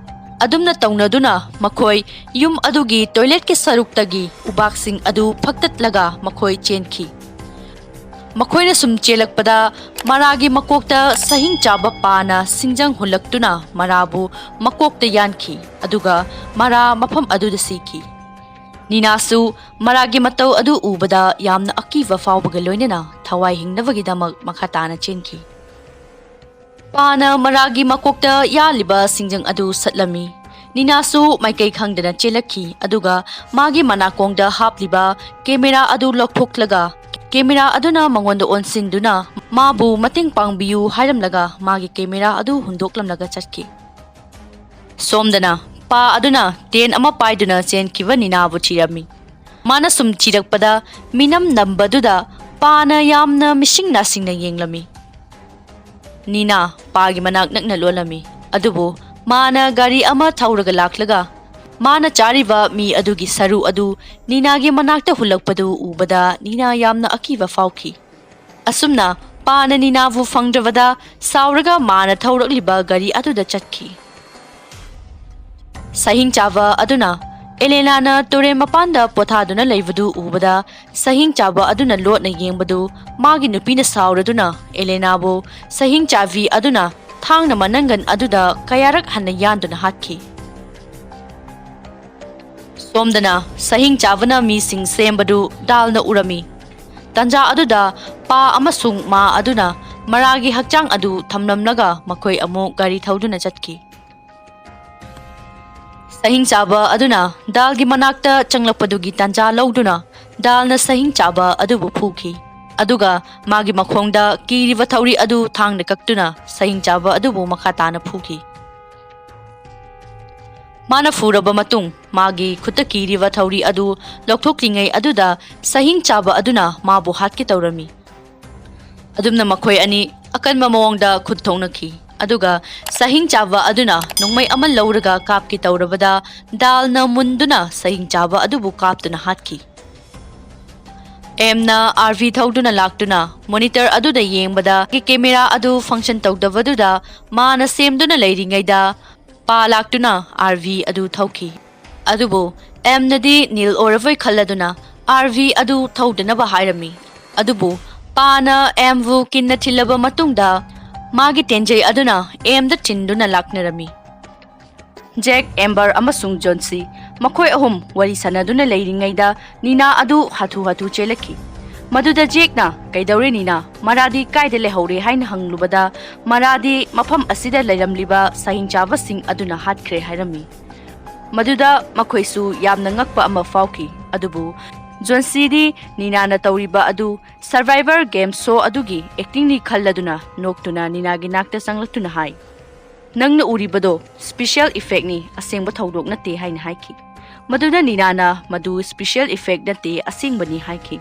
ꯑꯗꯨꯝꯅ ꯇꯧꯅꯗꯨꯅ ꯃꯈꯣꯏ ꯌꯨꯝ ꯑꯗꯨꯒꯤ ꯇꯣꯏꯂꯦꯠꯀꯤ ꯁꯔꯨꯛꯇꯒꯤ ꯎꯕꯥꯛꯁꯤꯡ ꯑꯗꯨ ꯐꯛꯇꯠꯂꯒ ꯃꯈꯣꯏ ꯆꯦꯟꯈꯤ꯫ ꯃꯈꯣꯏꯅ ꯁꯨꯝ ꯆꯦꯜꯂꯛꯄꯗ ꯃꯔꯥꯒꯤ ꯃꯀꯣꯛꯇ ꯁꯍꯤꯡ ꯆꯥꯕ ꯄꯥꯅ ꯁꯤꯡꯖꯪ ꯍꯨꯜꯂꯛꯇꯨꯅ ꯃꯔꯥꯕꯨ ꯃꯀꯣꯛꯇ ꯌꯥꯟꯈꯤ꯫ ꯑꯗꯨꯒ ꯃꯔꯥ ꯃꯐꯝ ꯑꯗꯨꯗ ꯁꯤꯈꯤ꯫ ꯅꯤꯅꯥꯁꯨ ꯃꯔꯥꯒꯤ ꯃꯇꯧ ꯑꯗꯨ ꯎꯕꯗ ꯌꯥꯝꯅ ꯑꯀꯤꯕ ꯐꯥꯎꯕꯒ ꯂꯣꯏꯅꯅ ꯊꯋꯥꯏ ꯍꯤꯡꯅꯕꯒꯤꯗꯃꯛ ꯃꯈꯥ ꯇꯥꯅ ꯆꯦꯟꯈꯤ꯫ ꯄꯥꯅ ꯃꯔꯥꯒꯤ ꯃꯀꯣꯛꯇ ꯌꯥꯜꯂꯤꯕ ꯁꯤꯡꯖꯪ ꯑꯗꯨ ꯁꯠꯂꯝꯃꯤ꯫ ꯅꯤꯅꯥꯁꯨ ꯃꯥꯏꯀꯩ ꯈꯪꯗꯅ ꯆꯦꯜꯂꯛꯈꯤ, ꯑꯗꯨꯒ ꯃꯥꯒꯤ ꯃꯅꯥꯀꯣꯡꯗ ꯍꯥꯞꯂꯤꯕ ꯀꯦꯃꯦꯔꯥ ꯑꯗꯨ ꯂꯧꯊꯣꯛꯂꯒ ꯀꯦꯃꯦꯔꯥ ꯑꯗꯨꯅ ꯃꯉꯣꯟꯗ ꯑꯣꯟꯁꯤꯟꯗꯨꯅ ꯃꯥꯕꯨ ꯃꯇꯦꯡ ꯄꯥꯡꯕꯤꯌꯨ ꯍꯥꯏꯔꯝꯂꯒ ꯃꯥꯒꯤ ꯀꯦꯃꯦꯔꯥ ꯑꯗꯨ ꯍꯨꯟꯗꯣꯛꯂꯝꯂꯒ ꯆꯠꯈꯤ꯫ ꯁꯣꯝꯗꯅ ꯄꯥ ꯑꯗꯨꯅ ꯇꯦꯟ ꯑꯃ ꯄꯥꯏꯗꯨꯅ ꯆꯦꯟꯈꯤꯕ ꯅꯤꯅꯥꯕꯨ ꯊꯤꯔꯝꯃꯤ꯫ ꯃꯥꯅ ꯁꯨꯝ ꯊꯤꯔꯛꯄꯗ ꯃꯤꯅꯝ ꯅꯝꯕꯗꯨꯗ ꯄꯥꯅ ꯌꯥꯝꯅ ꯃꯤꯁꯤꯡ ꯅꯥꯁꯤꯡꯅ ꯌꯦꯡꯂꯝꯃꯤ꯫ ꯅꯤꯅꯥ ꯄꯥꯒꯤ ꯃꯅꯥꯛ ꯅꯛꯅ ꯂꯣꯜꯂꯝꯃꯤ꯫ ꯑꯗꯨꯕꯨ ꯃꯥꯅ ꯒꯥꯔꯤ ꯑꯃ ꯊꯧꯔꯒ ꯂꯥꯛꯂꯒ ꯃꯥꯅ ꯆꯥꯔꯤꯕ ꯃꯤ ꯑꯗꯨꯒꯤ ꯁꯔꯨ ꯑꯗꯨ ꯅꯤꯅꯥꯒꯤ ꯃꯅꯥꯛꯇ ꯍꯨꯜꯂꯛꯄꯗꯨ ꯎꯕꯗ ꯅꯤꯅꯥ ꯌꯥꯝꯅ ꯑꯀꯤꯕ ꯐꯥꯎꯈꯤ꯫ ꯑꯁꯨꯝꯅ ꯄꯥꯅ ꯅꯤꯅꯥꯕꯨ ꯐꯪꯗ꯭ꯔꯕꯗ ꯁꯥꯎꯔꯒ ꯃꯥꯅ ꯊꯧꯔꯛꯂꯤꯕ ꯒꯥꯔꯤ ꯑꯗꯨꯗ ꯆꯠꯈꯤ꯫ ꯁꯍꯤꯡ ꯆꯥꯕ ꯑꯗꯨꯅ ꯑꯦꯂꯦꯅꯥꯅ ꯇꯨꯔꯦꯜ ꯃꯄꯥꯟꯗ ꯄꯣꯊꯥꯗꯨꯅ ꯂꯩꯕꯗꯨ ꯎꯕꯗ, ꯁꯍꯤꯡ ꯆꯥꯕ ꯑꯗꯨꯅ ꯂꯣꯠꯅ ꯌꯦꯡꯕꯗꯨ ꯃꯥꯒꯤ ꯅꯨꯄꯤꯅ ꯁꯥꯎꯔꯗꯨꯅ ꯑꯦꯂꯦꯅꯥꯕꯨ ꯁꯍꯤꯡ ꯆꯥꯕꯤ ꯑꯗꯨꯅ ꯊꯥꯡꯅ ꯃꯅꯪꯒꯟ ꯑꯗꯨꯗ ꯀꯌꯥꯔꯛ ꯍꯟꯅ ꯌꯥꯟꯗꯨꯅ ꯍꯥꯠꯈꯤ꯫ ꯁꯣꯝꯗꯅ ꯁꯍꯤꯡ ꯆꯥꯕꯅ ꯃꯤꯁꯤꯡ ꯁꯦꯝꯕꯗꯨ ꯗꯥꯜꯅ ꯎꯔꯝꯃꯤ꯫ ꯇꯥꯟꯖꯥ ꯑꯗꯨꯗ ꯄꯥ ꯑꯃꯁꯨꯡ ꯃꯥ ꯑꯗꯨꯅ ꯃꯔꯥꯒꯤ ꯍꯛꯆꯥꯡ ꯑꯗꯨ ꯊꯝꯂꯝꯂꯒ ꯃꯈꯣꯏ ꯑꯃꯨꯛ ꯒꯥꯔꯤ ꯊꯧꯗꯨꯅ ꯆꯠꯈꯤ꯫ ꯁꯍꯤꯡ ꯆꯥꯕ ꯑꯗꯨꯅ ꯗꯥꯜꯒꯤ ꯃꯅꯥꯛꯇ ꯆꯪꯂꯛꯄꯗꯨꯒꯤ ꯇꯥꯟꯖꯥ ꯂꯧꯗꯨꯅ ꯗꯥꯜꯅ ꯁꯍꯤꯡ ꯆꯥꯕ ꯑꯗꯨꯕꯨ ꯐꯨꯈꯤ꯫ ꯑꯗꯨꯒ ꯃꯥꯒꯤ ꯃꯈꯣꯡꯗ ꯀꯤꯔꯤꯕ ꯊꯧꯔꯤ ꯑꯗꯨ ꯊꯥꯡꯅ ꯀꯛꯇꯨꯅ ꯁꯍꯤꯡ ꯆꯥꯕ ꯑꯗꯨꯕꯨ ꯃꯈꯥ ꯇꯥꯅ ꯐꯨꯈꯤ꯫ ꯃꯥꯅ ꯐꯨꯔꯕ ꯃꯇꯨꯡ, ꯃꯥꯒꯤ ꯈꯨꯠꯇ ꯀꯤꯔꯤꯕ ꯊꯧꯔꯤ ꯑꯗꯨ ꯂꯧꯊꯣꯛꯂꯤꯉꯩ ꯑꯗꯨꯗ ꯁꯍꯤꯡ ꯆꯥꯕ ꯑꯗꯨꯅ ꯃꯥꯕꯨ ꯍꯥꯠꯀꯦ ꯇꯧꯔꯝꯃꯤ꯫ ꯑꯗꯨꯝꯅ ꯃꯈꯣꯏ ꯑꯅꯤ ꯑꯀꯟꯕ ꯃꯑꯣꯡꯗ ꯈꯨꯠ ꯊꯣꯛꯅꯈꯤ꯫ ꯑꯗꯨꯒ ꯁꯍꯤꯡ ꯆꯥꯕ ꯑꯗꯨꯅ ꯅꯣꯡꯃꯩ ꯑꯃ ꯂꯧꯔꯒ ꯀꯥꯞꯀꯦ ꯇꯧꯔꯕꯗ, ꯗꯥꯜꯅ ꯃꯨꯟꯗꯨꯅ ꯁꯍꯤꯡ ꯆꯥꯕ ꯑꯗꯨꯕꯨ ꯀꯥꯞꯇꯨꯅ ꯍꯥꯠꯈꯤ꯫ ꯑꯦꯝꯅ ꯑꯥꯔ ꯚꯤ ꯊꯧꯗꯨꯅ ꯂꯥꯛꯇꯨꯅ ꯃꯣꯅꯤꯇꯔ ꯑꯗꯨꯗ ꯌꯦꯡꯕꯗ ꯀꯦꯃꯦꯔꯥ ꯑꯗꯨ ꯐꯪꯁꯟ ꯇꯧꯗꯕꯗꯨꯗ ꯃꯥꯅ ꯁꯦꯝꯗꯨꯅ ꯂꯩꯔꯤꯉꯩꯗ ꯄꯥ ꯂꯥꯛꯇꯨꯅ ꯑꯥꯔ ꯚꯤ ꯑꯗꯨ ꯊꯧꯈꯤ꯫ ꯑꯗꯨꯕꯨ ꯑꯦꯝꯅꯗꯤ ꯅꯤꯜ ꯑꯣꯏꯔꯕꯣꯏ ꯈꯜꯂꯗꯨꯅ ꯑꯥꯔ ꯚꯤ ꯑꯗꯨ ꯊꯧꯗꯅꯕ ꯍꯥꯏꯔꯝꯃꯤ꯫ ꯑꯗꯨꯕꯨ ꯄꯥꯅ ꯑꯦꯝꯕꯨ ꯀꯤꯟꯅ ꯊꯤꯜꯂꯕ ꯃꯇꯨꯡꯗ ꯃꯥꯒꯤ ꯇꯦꯟꯖꯩ ꯑꯗꯨꯅ ꯑꯦꯝꯗ ꯊꯤꯟꯗꯨꯅ ꯂꯥꯛꯅꯔꯝꯃꯤ꯫ ꯖꯦꯛ, ꯑꯦꯝꯕꯔ ꯑꯃꯁꯨꯡ ꯖꯣꯟꯁꯤ ꯃꯈꯣꯏ ꯑꯍꯨꯝ ꯋꯥꯔꯤ ꯁꯥꯟꯅꯗꯨꯅ ꯂꯩꯔꯤꯉꯩꯗ ꯅꯤꯅꯥ ꯑꯗꯨ ꯍꯥꯊꯨ ꯍꯥꯊꯨ ꯆꯦꯜꯂꯛꯈꯤ꯫ ꯃꯗꯨꯗ ꯖꯦꯛꯅ, "ꯀꯩꯗꯧꯔꯦ ꯅꯤꯅꯥ? ꯃꯔꯥꯗꯤ ꯀꯥꯏꯗ ꯂꯩꯍꯧꯔꯦ?" ꯍꯥꯏꯅ ꯍꯪꯂꯨꯕꯗ, ꯃꯔꯥꯗꯤ ꯃꯐꯝ ꯑꯁꯤꯗ ꯂꯩꯔꯝꯂꯤꯕ ꯁꯍꯤꯡ ꯆꯥꯕꯁꯤꯡ ꯑꯗꯨꯅ ꯍꯥꯠꯈ꯭ꯔꯦ ꯍꯥꯏꯔꯝꯃꯤ꯫ ꯃꯗꯨꯗ ꯃꯈꯣꯏꯁꯨ ꯌꯥꯝꯅ ꯉꯛꯄ ꯑꯃ ꯐꯥꯎꯈꯤ꯫ ꯑꯗꯨꯕꯨ ꯖꯣꯟꯁꯤꯗꯤ ꯅꯤꯅꯥꯅ ꯇꯧꯔꯤꯕ ꯑꯗꯨ ꯁꯔꯚꯥꯏꯚꯔ ꯒꯦꯝ ꯁꯣ ꯑꯗꯨꯒꯤ ꯑꯦꯛꯇꯤꯡꯅꯤ ꯈꯜꯂꯗꯨꯅ ꯅꯣꯛꯇꯨꯅ ꯅꯤꯅꯥꯒꯤ ꯅꯥꯛꯇ ꯆꯪꯂꯛꯇꯨꯅ ꯍꯥꯏ, "ꯅꯪꯅ ꯎꯔꯤꯕꯗꯣ ꯁ꯭ꯄꯤꯁꯦꯜ ꯏꯐꯦꯛꯅꯤ, ꯑꯁꯦꯡꯕ ꯊꯧꯗꯣꯛ ꯅꯠꯇꯦ" ꯍꯥꯏꯅ ꯍꯥꯏꯈꯤ꯫ ꯃꯗꯨꯗ ꯅꯤꯅꯥꯅ ꯃꯗꯨ ꯁ꯭ꯄꯤꯁꯦꯜ ꯏꯐꯦꯛ ꯅꯠꯇꯦ, ꯑꯁꯦꯡꯕꯅꯤ ꯍꯥꯏꯈꯤ꯫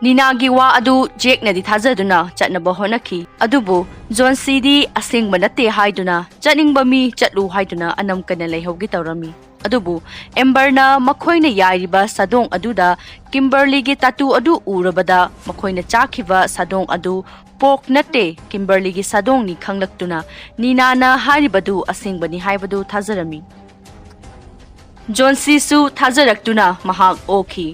ꯅꯤꯅꯥꯒꯤ ꯋꯥ ꯑꯗꯨ ꯖꯦꯛꯅꯗꯤ ꯊꯥꯖꯗꯨꯅ ꯆꯠꯅꯕ ꯍꯣꯠꯅꯈꯤ, ꯑꯗꯨꯕꯨ ꯖꯣꯟꯁꯤꯗꯤ ꯑꯁꯦꯡꯕ ꯅꯠꯇꯦ ꯍꯥꯏꯗꯨꯅ, ꯆꯠꯅꯤꯡꯕ ꯃꯤ ꯆꯠꯂꯨ ꯍꯥꯏꯗꯨꯅ ꯑꯅꯝ ꯀꯟꯅ ꯂꯩꯍꯧꯒꯦ ꯇꯧꯔꯝꯃꯤ꯫ ꯑꯗꯨꯕꯨ ꯑꯦꯝꯕꯔꯅ ꯃꯈꯣꯏꯅ ꯌꯥꯏꯔꯤꯕ ꯁꯥꯗꯣꯡ ꯑꯗꯨꯗ ꯀꯤꯝꯕꯔꯂꯤꯒꯤ ꯇꯥꯇꯨ ꯑꯗꯨ ꯎꯔꯕꯗ, ꯃꯈꯣꯏꯅ ꯆꯥꯈꯤꯕ ꯁꯥꯗꯣꯡ ꯑꯗꯨ ꯄꯣꯔꯛ ꯅꯠꯇꯦ, ꯀꯤꯝꯕꯔꯂꯤꯒꯤ ꯁꯥꯗꯣꯡꯅꯤ ꯈꯪꯂꯛꯇꯨꯅ ꯅꯤꯅꯥꯅ ꯍꯥꯏꯔꯤꯕꯗꯨ ꯑꯁꯦꯡꯕꯅꯤ ꯍꯥꯏꯕꯗꯨ ꯊꯥꯖꯔꯝꯃꯤ꯫ ꯖꯣꯟꯁꯤꯁꯨ ꯊꯥꯖꯔꯛꯇꯨꯅ ꯃꯍꯥꯛ ꯑꯣꯛꯈꯤ꯫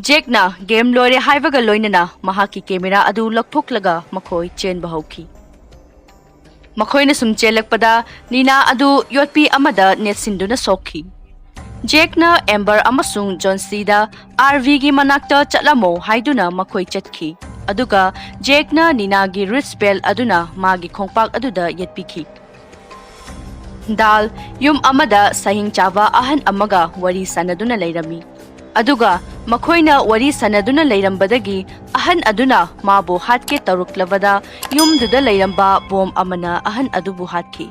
ꯖꯦꯛꯅ ꯒꯦꯝ ꯂꯣꯏꯔꯦ ꯍꯥꯏꯕꯒ ꯂꯣꯏꯅꯅ ꯃꯍꯥꯛꯀꯤ ꯀꯦꯃꯦꯔꯥ ꯑꯗꯨ ꯂꯧꯊꯣꯛꯂꯒ ꯃꯈꯣꯏ ꯆꯦꯟꯕ ꯍꯧꯈꯤ꯫ ꯃꯈꯣꯏꯅ ꯁꯨꯝ ꯆꯦꯜꯂꯛꯄꯗ ꯅꯤꯅꯥ ꯑꯗꯨ ꯌꯣꯠꯄꯤ ꯑꯃꯗ ꯅꯦꯠꯁꯤꯟꯗꯨꯅ ꯁꯣꯛꯈꯤ꯫ ꯖꯦꯛꯅ ꯑꯦꯝꯕꯔ ꯑꯃꯁꯨꯡ ꯖꯣꯟꯁꯤꯗ "ꯑꯥꯔ ꯚꯤꯒꯤ ꯃꯅꯥꯛꯇ ꯆꯠꯂꯝꯃꯣ" ꯍꯥꯏꯗꯨꯅ ꯃꯈꯣꯏ ꯆꯠꯈꯤ, ꯑꯗꯨꯒ ꯖꯦꯛꯅ ꯅꯤꯅꯥꯒꯤ ꯔꯤꯁ ꯕꯦꯜ ꯑꯗꯨꯅ ꯃꯥꯒꯤ ꯈꯣꯡꯄꯥꯛ ꯑꯗꯨꯗ ꯌꯦꯠꯄꯤꯈꯤ꯫ ꯗꯥꯜ, ꯌꯨꯝ ꯑꯃꯗ ꯁꯍꯤꯡ ꯆꯥꯕ ꯑꯍꯟ ꯑꯃꯒ ꯋꯥꯔꯤ ꯁꯥꯟꯅꯗꯨꯅ ꯂꯩꯔꯝꯃꯤ꯫ ꯑꯗꯨꯒ ꯃꯈꯣꯏꯅ ꯋꯥꯔꯤ ꯁꯥꯟꯅꯗꯨꯅ ꯂꯩꯔꯝꯕꯗꯒꯤ ꯑꯍꯟ ꯑꯗꯨꯅ ꯃꯥꯕꯨ ꯍꯥꯠꯀꯦ ꯇꯧꯔꯛꯂꯕꯗ, ꯌꯨꯝꯗꯨꯗ ꯂꯩꯔꯝꯕ ꯕꯣꯝ ꯑꯃꯅ ꯑꯍꯟ ꯑꯗꯨꯕꯨ ꯍꯥꯠꯈꯤ꯫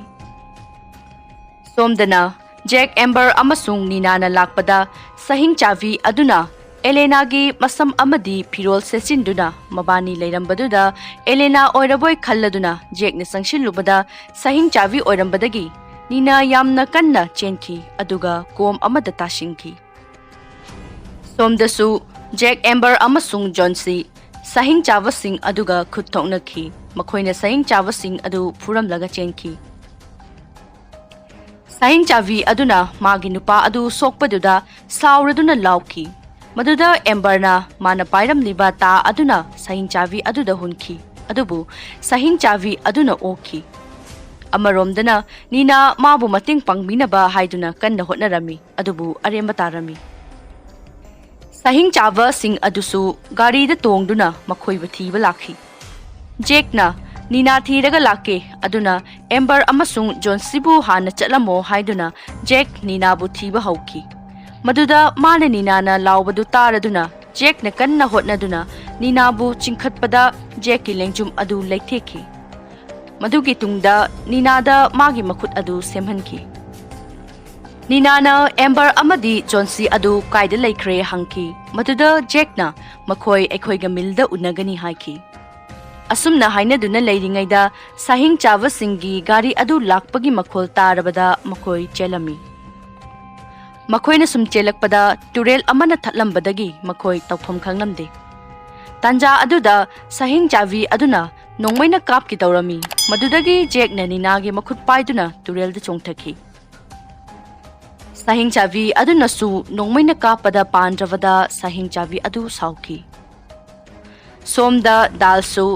ꯁꯣꯝꯗꯅ ꯖꯦꯛ, ꯑꯦꯝꯕꯔ ꯑꯃꯁꯨꯡ ꯅꯤꯅꯥꯅ ꯂꯥꯛꯄꯗ, ꯁꯍꯤꯡ ꯆꯥꯕꯤ ꯑꯗꯨꯅ ꯑꯦꯂꯦꯅꯥꯒꯤ ꯃꯁꯝ ꯑꯃꯗꯤ ꯐꯤꯔꯣꯜ ꯁꯦꯠꯆꯤꯟꯗꯨꯅ ꯃꯕꯥꯅꯤ ꯂꯩꯔꯝꯕꯗꯨꯗ ꯑꯦꯂꯦꯅꯥ ꯑꯣꯏꯔꯕꯣꯏ ꯈꯜꯂꯗꯨꯅ ꯖꯦꯛꯅ ꯆꯪꯁꯤꯜꯂꯨꯕꯗ, ꯁꯍꯤꯡ ꯆꯥꯕꯤ ꯑꯣꯏꯔꯝꯕꯗꯒꯤ ꯅꯤꯅꯥ ꯌꯥꯝꯅ ꯀꯟꯅ ꯆꯦꯟꯈꯤ, ꯑꯗꯨꯒ ꯀꯣꯝ ꯑꯃꯗ ꯇꯥꯁꯤꯟꯈꯤ꯫ ꯁꯣꯝꯗꯁꯨ ꯖꯦꯛ, ꯑꯦꯝꯕꯔ ꯑꯃꯁꯨꯡ ꯖꯣꯟꯁꯤ ꯁꯍꯤꯡ ꯆꯥꯕꯁꯤꯡ ꯑꯗꯨꯒ ꯈꯨꯠ ꯊꯣꯛꯅꯈꯤ꯫ ꯃꯈꯣꯏꯅ ꯁꯍꯤꯡ ꯆꯥꯕꯁꯤꯡ ꯑꯗꯨ ꯐꯨꯔꯝꯂꯒ ꯆꯦꯟꯈꯤ꯫ ꯁꯍꯤꯡ ꯆꯥꯕꯤ ꯑꯗꯨꯅ ꯃꯥꯒꯤ ꯅꯨꯄꯥ ꯑꯗꯨ ꯁꯣꯛꯄꯗꯨꯗ ꯁꯥꯎꯔꯗꯨꯅ ꯂꯥꯎꯈꯤ꯫ ꯃꯗꯨꯗ ꯑꯦꯝꯕꯔꯅ ꯃꯥꯅ ꯄꯥꯏꯔꯝꯂꯤꯕ ꯇꯥ ꯑꯗꯨꯅ ꯁꯍꯤꯡ ꯆꯥꯕꯤ ꯑꯗꯨꯗ ꯍꯨꯟꯈꯤ, ꯑꯗꯨꯕꯨ ꯁꯍꯤꯡ ꯆꯥꯕꯤ ꯑꯗꯨꯅ ꯑꯣꯛꯈꯤ꯫ ꯑꯃꯔꯣꯝꯗꯅ ꯅꯤꯅꯥ ꯃꯥꯕꯨ ꯃꯇꯦꯡ ꯄꯥꯡꯕꯤꯅꯕ ꯍꯥꯏꯗꯨꯅ ꯀꯟꯅ ꯍꯣꯠꯅꯔꯝꯃꯤ, ꯑꯗꯨꯕꯨ ꯑꯔꯦꯝꯕ ꯇꯥꯔꯝꯃꯤ꯫ ꯁꯍꯤꯡ ꯆꯥꯕꯁꯤꯡ ꯑꯗꯨꯁꯨ ꯒꯥꯔꯤꯗ ꯇꯣꯡꯗꯨꯅ ꯃꯈꯣꯏꯕꯨ ꯊꯤꯕ ꯂꯥꯛꯈꯤ꯫ ꯖꯦꯛꯅ "ꯅꯤꯅꯥ ꯊꯤꯔꯒ ꯂꯥꯛꯀꯦ, ꯑꯗꯨꯅ ꯑꯦꯝꯕꯔ ꯑꯃꯁꯨꯡ ꯖꯣꯟꯁꯤꯕꯨ ꯍꯥꯟꯅ ꯆꯠꯂꯝꯃꯣ" ꯍꯥꯏꯗꯨꯅ ꯖꯦꯛ ꯅꯤꯅꯥꯕꯨ ꯊꯤꯕ ꯍꯧꯈꯤ꯫ ꯃꯗꯨꯗ ꯃꯥꯅ ꯅꯤꯅꯥꯅ ꯂꯥꯎꯕꯗꯨ ꯇꯥꯔꯗꯨꯅ ꯖꯦꯛꯅ ꯀꯟꯅ ꯍꯣꯠꯅꯗꯨꯅ ꯅꯤꯅꯥꯕꯨ ꯆꯤꯡꯈꯠꯄꯗ ꯖꯦꯛꯀꯤ ꯂꯦꯡꯖꯨꯝ ꯑꯗꯨ ꯂꯩꯊꯦꯛꯈꯤ꯫ ꯃꯗꯨꯒꯤ ꯇꯨꯡꯗ ꯅꯤꯅꯥꯗ ꯃꯥꯒꯤ ꯃꯈꯨꯠ ꯑꯗꯨ ꯁꯦꯝꯍꯟꯈꯤ꯫ ꯅꯤꯅꯥꯅ ꯑꯦꯝꯕꯔ ꯑꯃꯗꯤ ꯖꯣꯟꯁꯤ ꯑꯗꯨ ꯀꯥꯏꯗ ꯂꯩꯈ꯭ꯔꯦ ꯍꯪꯈꯤ꯫ ꯃꯗꯨꯗ ꯖꯦꯛꯅ "ꯃꯈꯣꯏ ꯑꯩꯈꯣꯏꯒ ꯃꯤꯜꯗ ꯎꯅꯒꯅꯤ" ꯍꯥꯏꯈꯤ꯫ ꯑꯁꯨꯝꯅ ꯍꯥꯏꯅꯗꯨꯅ ꯂꯩꯔꯤꯉꯩꯗ ꯁꯍꯤꯡ ꯆꯥꯕꯁꯤꯡꯒꯤ ꯒꯥꯔꯤ ꯑꯗꯨ ꯂꯥꯛꯄꯒꯤ ꯃꯈꯣꯜ ꯇꯥꯔꯕꯗ ꯃꯈꯣꯏ ꯆꯦꯜꯂꯝꯃꯤ꯫ ꯃꯈꯣꯏꯅ ꯁꯨꯝ ꯆꯦꯜꯂꯛꯄꯗ ꯇꯨꯔꯦꯜ ꯑꯃꯅ ꯊꯠꯂꯝꯕꯗꯒꯤ ꯃꯈꯣꯏ ꯇꯧꯐꯝ ꯈꯪꯂꯝꯗꯦ꯫ ꯇꯥꯟꯖꯥ ꯑꯗꯨꯗ ꯁꯍꯤꯡ ꯆꯥꯕꯤ ꯑꯗꯨꯅ ꯅꯣꯡꯃꯩꯅ ꯀꯥꯞꯀꯦ ꯇꯧꯔꯝꯃꯤ꯫ ꯃꯗꯨꯗꯒꯤ ꯖꯦꯛꯅ ꯅꯤꯅꯥꯒꯤ ꯃꯈꯨꯠ ꯄꯥꯏꯗꯨꯅ ꯇꯨꯔꯦꯜꯗ ꯆꯣꯡꯊꯈꯤ꯫ ꯁꯍꯤꯡ ꯆꯥꯕꯤ ꯑꯗꯨꯅꯁꯨ ꯅꯣꯡꯃꯩꯅ ꯀꯥꯞꯄꯗ ꯄꯥꯟꯗ꯭ꯔꯕꯗ ꯁꯍꯤꯡ ꯆꯥꯕꯤ ꯑꯗꯨ ꯁꯥꯎꯈꯤ꯫ ꯁꯣꯝꯗ ꯗꯥꯜꯁꯨ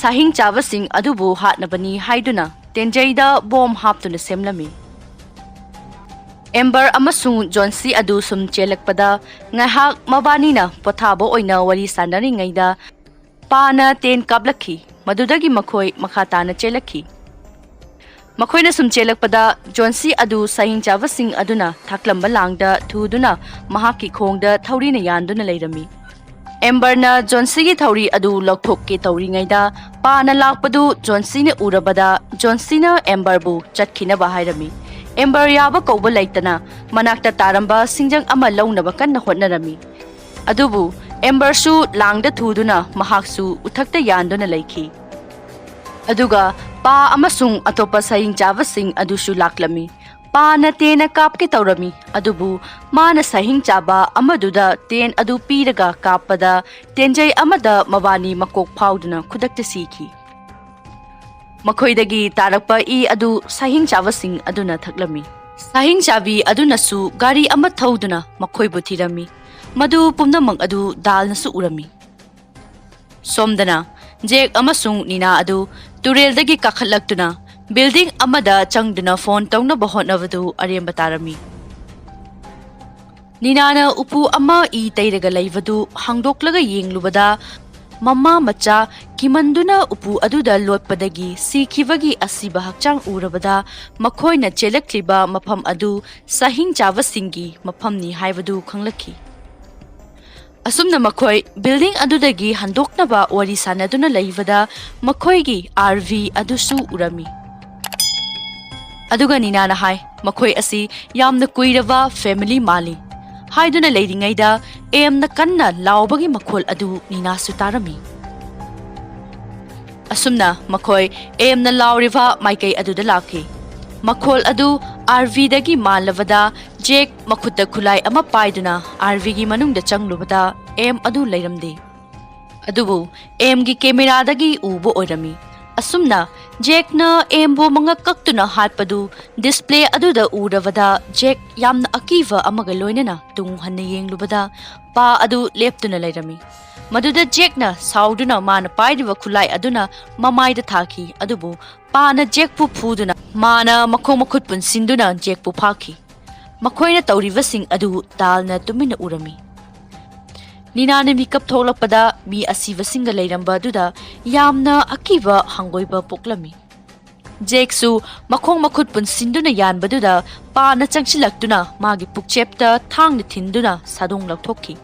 ꯁꯍꯤꯡ ꯆꯥꯕꯁꯤꯡ ꯑꯗꯨꯕꯨ ꯍꯥꯠꯅꯕꯅꯤ ꯍꯥꯏꯗꯨꯅ ꯇꯦꯟꯖꯩꯗ ꯕꯣꯝ ꯍꯥꯞꯇꯨꯅ ꯁꯦꯝꯂꯝꯃꯤ꯫ ꯑꯦꯝꯕꯔ ꯑꯃꯁꯨꯡ ꯖꯣꯟꯁꯤ ꯑꯗꯨ ꯁꯨꯝ ꯆꯦꯜꯂꯛꯄꯗ ꯉꯥꯏꯍꯥꯛ ꯃꯕꯥꯅꯤꯅ ꯄꯣꯊꯥꯕ ꯑꯣꯏꯅ ꯋꯥꯔꯤ ꯁꯥꯟꯅꯔꯤꯉꯩꯗ ꯄꯥꯅ ꯇꯦꯟ ꯀꯥꯞꯂꯛꯈꯤ꯫ ꯃꯗꯨꯗꯒꯤ ꯃꯈꯣꯏ ꯃꯈꯥ ꯇꯥꯅ ꯆꯦꯜꯂꯛꯈꯤ꯫ ꯃꯈꯣꯏꯅ ꯁꯨꯝ ꯆꯦꯜꯂꯛꯄꯗ ꯖꯣꯟꯁꯤ ꯑꯗꯨ ꯁꯍꯤꯡ ꯆꯥꯕꯁꯤꯡ ꯑꯗꯨꯅ ꯊꯥꯛꯂꯝꯕ ꯂꯥꯡꯗ ꯊꯨꯗꯨꯅ ꯃꯍꯥꯛꯀꯤ ꯈꯣꯡꯗ ꯊꯧꯔꯤꯅ ꯌꯥꯟꯗꯨꯅ ꯂꯩꯔꯝꯃꯤ꯫ ꯑꯦꯝꯕꯔꯅ ꯖꯣꯟꯁꯤꯒꯤ ꯊꯧꯔꯤ ꯑꯗꯨ ꯂꯧꯊꯣꯛꯀꯦ ꯇꯧꯔꯤꯉꯩꯗ ꯄꯥꯅ ꯂꯥꯛꯄꯗꯨ ꯖꯣꯟꯁꯤꯅ ꯎꯔꯕꯗ ꯖꯣꯟꯁꯤꯅ ꯑꯦꯝꯕꯔꯕꯨ ꯆꯠꯈꯤꯅꯕ ꯍꯥꯏꯔꯝꯃꯤ꯫ ꯑꯦꯝꯕꯔ ꯌꯥꯕ ꯀꯧꯕ ꯂꯩꯇꯅ ꯃꯅꯥꯛꯇ ꯇꯥꯔꯝꯕ ꯁꯤꯡꯖꯪ ꯑꯃ ꯂꯧꯅꯕ ꯀꯟꯅ ꯍꯣꯠꯅꯔꯝꯃꯤ꯫ ꯑꯗꯨꯕꯨ ꯑꯦꯝꯕꯔꯁꯨ ꯂꯥꯡꯗ ꯊꯨꯗꯨꯅ ꯃꯍꯥꯛꯁꯨ ꯎꯊꯛꯇ ꯌꯥꯟꯗꯨꯅ ꯂꯩꯈꯤ꯫ ꯑꯗꯨꯒ ꯄꯥ ꯑꯃꯁꯨꯡ ꯑꯇꯣꯞꯄ ꯁꯍꯤꯡ ꯆꯥꯕꯁꯤꯡ ꯑꯗꯨꯁꯨ ꯂꯥꯛꯂꯝꯃꯤ꯫ ꯄꯥꯅ ꯇꯦꯟꯅ ꯀꯥꯞꯀꯦ ꯇꯧꯔꯝꯃꯤ, ꯑꯗꯨꯕꯨ ꯃꯥꯅ ꯁꯍꯤꯡ ꯆꯥꯕ ꯑꯃꯗꯨꯗ ꯇꯦꯟ ꯑꯗꯨ ꯄꯤꯔꯒ ꯀꯥꯞꯄꯗ ꯇꯦꯟꯖꯩ ꯑꯃꯗ ꯃꯕꯥꯅꯤ ꯃꯀꯣꯛ ꯐꯥꯎꯗꯨꯅ ꯈꯨꯗꯛꯇ ꯁꯤꯈꯤ꯫ ꯃꯈꯣꯏꯗꯒꯤ ꯇꯥꯔꯛꯄ ꯏ ꯑꯗꯨ ꯁꯍꯤꯡ ꯆꯥꯕꯁꯤꯡ ꯑꯗꯨꯅ ꯊꯛꯂꯝꯃꯤ꯫ ꯁꯍꯤꯡ ꯆꯥꯕꯤ ꯑꯗꯨꯅꯁꯨ ꯒꯥꯔꯤ ꯑꯃ ꯊꯧꯗꯨꯅ ꯃꯈꯣꯏꯕꯨ ꯊꯤꯔꯝꯃꯤ꯫ ꯃꯗꯨ ꯄꯨꯝꯅꯃꯛ ꯑꯗꯨ ꯗꯥꯜꯅꯁꯨ ꯎꯔꯝꯃꯤ꯫ ꯁꯣꯝꯗꯅ ꯖꯦꯛ ꯑꯃꯁꯨꯡ ꯅꯤꯅꯥ ꯑꯗꯨ ꯇꯨꯔꯦꯜꯗꯒꯤ ꯀꯥꯈꯠꯂꯛꯇꯨꯅ ꯕꯤꯜꯗꯤꯡ ꯑꯃꯗ ꯆꯪꯗꯨꯅ ꯐꯣꯟ ꯇꯧꯅꯕ ꯍꯣꯠꯅꯕꯗꯨ ꯑꯔꯦꯝꯕ ꯇꯥꯔꯝꯃꯤ꯫ ꯅꯤꯅꯥꯅ ꯎꯄꯨ ꯑꯃ ꯏ ꯇꯩꯔꯒ ꯂꯩꯕꯗꯨ ꯍꯥꯡꯗꯣꯛꯂꯒ ꯌꯦꯡꯂꯨꯕꯗ, ꯃꯃꯥ ꯃꯆꯥ ꯀꯤꯃꯟꯗꯨꯅ ꯎꯄꯨ ꯑꯗꯨꯗ ꯂꯣꯠꯄꯗꯒꯤ ꯁꯤꯈꯤꯕꯒꯤ ꯑꯁꯤꯕ ꯍꯛꯆꯥꯡ ꯎꯔꯕꯗ, ꯃꯈꯣꯏꯅ ꯆꯦꯜꯂꯛꯂꯤꯕ ꯃꯐꯝ ꯑꯗꯨ ꯁꯍꯤꯡ ꯆꯥꯕꯁꯤꯡꯒꯤ ꯃꯐꯝꯅꯤ ꯍꯥꯏꯕꯗꯨ ꯈꯪꯂꯛꯈꯤ꯫ ꯑꯁꯨꯝꯅ ꯃꯈꯣꯏ ꯕꯤꯜꯗꯤꯡ ꯑꯗꯨꯗꯒꯤ ꯍꯟꯗꯣꯛꯅꯕ ꯋꯥꯔꯤ ꯁꯥꯟꯅꯗꯨꯅ ꯂꯩꯕꯗ, ꯃꯈꯣꯏꯒꯤ ꯑꯥꯔ ꯚꯤ ꯑꯗꯨꯁꯨ ꯎꯔꯝꯃꯤ꯫ ꯑꯗꯨꯒ ꯅꯤꯅꯥꯅ ꯍꯥꯏ, "ꯃꯈꯣꯏ ꯑꯁꯤ ꯌꯥꯝꯅ ꯀꯨꯏꯔꯕ ꯐꯦꯃꯤꯂꯤ ꯃꯥꯜꯂꯤ" ꯍꯥꯏꯗꯨꯅ ꯂꯩꯔꯤꯉꯩꯗ, ꯑꯦꯝꯅ ꯀꯟꯅ ꯂꯥꯎꯕꯒꯤ ꯃꯈꯣꯜ ꯑꯗꯨ ꯅꯤꯅꯥꯁꯨ ꯇꯥꯔꯝꯃꯤ꯫ ꯑꯁꯨꯝꯅ ꯃꯈꯣꯏ ꯑꯦꯝꯅ ꯂꯥꯎꯔꯤꯕ ꯃꯥꯏꯀꯩ ꯑꯗꯨꯗ ꯂꯥꯛꯈꯤ꯫ ꯃꯈꯣꯜ ꯑꯗꯨ ꯑꯥꯔ ꯚꯤꯗꯒꯤ ꯃꯥꯜꯂꯕꯗ, ꯖꯦꯛ ꯃꯈꯨꯠꯇ ꯈꯨꯠꯂꯥꯏ ꯑꯃ ꯄꯥꯏꯗꯨꯅ ꯑꯥꯔ ꯚꯤꯒꯤ ꯃꯅꯨꯡꯗ ꯆꯪꯂꯨꯕꯗ ꯑꯦꯝ ꯑꯗꯨ ꯂꯩꯔꯝꯗꯦ꯫ ꯑꯗꯨꯕꯨ ꯑꯦꯝꯒꯤ ꯀꯦꯃꯦꯔꯥꯗꯒꯤ ꯎꯕ ꯑꯣꯏꯔꯝꯃꯤ꯫ ꯑꯁꯨꯝꯅ ꯖꯦꯛꯅ ꯑꯦꯝꯕꯨ ꯃꯉꯛ ꯀꯛꯇꯨꯅ ꯍꯥꯠꯄꯗꯨ ꯗꯤꯁꯄ꯭ꯂꯦ ꯑꯗꯨꯗ ꯎꯔꯕꯗ ꯖꯦꯛ ꯌꯥꯝꯅ ꯑꯀꯤꯕ ꯑꯃꯒ ꯂꯣꯏꯅꯅ ꯇꯨꯡ ꯍꯟꯅ ꯌꯦꯡꯂꯨꯕꯗ ꯄꯥ ꯑꯗꯨ ꯂꯦꯞꯇꯨꯅ ꯂꯩꯔꯝꯃꯤ꯫ ꯃꯗꯨꯗ ꯖꯦꯛꯅ ꯁꯥꯎꯗꯨꯅ ꯃꯥꯅ ꯄꯥꯏꯔꯤꯕ ꯈꯨꯠꯂꯥꯏ ꯑꯗꯨꯅ ꯃꯃꯥꯏꯗ ꯊꯥꯈꯤ, ꯑꯗꯨꯕꯨ ꯄꯥꯅ ꯖꯦꯛꯄꯨ ꯐꯨꯗꯨꯅ ꯃꯥꯅ ꯃꯈꯣꯡ ꯃꯈꯨꯠ ꯄꯨꯟꯁꯤꯟꯗꯨꯅ ꯖꯦꯛꯄꯨ ꯐꯥꯈꯤ꯫ ꯃꯈꯣꯏꯅ ꯇꯧꯔꯤꯕꯁꯤꯡ ꯑꯗꯨ ꯗꯥꯜꯅ ꯇꯨꯃꯤꯟꯅ ꯎꯔꯝꯃꯤ꯫ ꯅꯤꯅꯥꯅ ꯃꯤꯀꯞ ꯊꯣꯛꯂꯛꯄꯗ ꯃꯤ ꯑꯁꯤꯕꯁꯤꯡꯒ ꯂꯩꯔꯝꯕ ꯑꯗꯨꯗ ꯌꯥꯝꯅ ꯑꯀꯤꯕ ꯍꯪꯒꯣꯏꯕ ꯄꯣꯛꯂꯝꯃꯤ꯫ ꯖꯦꯛꯁꯨ ꯃꯈꯣꯡ ꯃꯈꯨꯠ ꯄꯨꯟꯁꯤꯟꯗꯨꯅ ꯌꯥꯟꯕꯗꯨꯗ ꯄꯥꯅ ꯆꯪꯁꯤꯜꯂꯛꯇꯨꯅ ꯃꯥꯒꯤ ꯄꯨꯛꯆꯦꯞꯇ ꯊꯥꯡꯅ ꯊꯤꯟꯗꯨꯅ ꯁꯥꯗꯣꯡ ꯂꯧꯊꯣꯛꯈꯤ꯫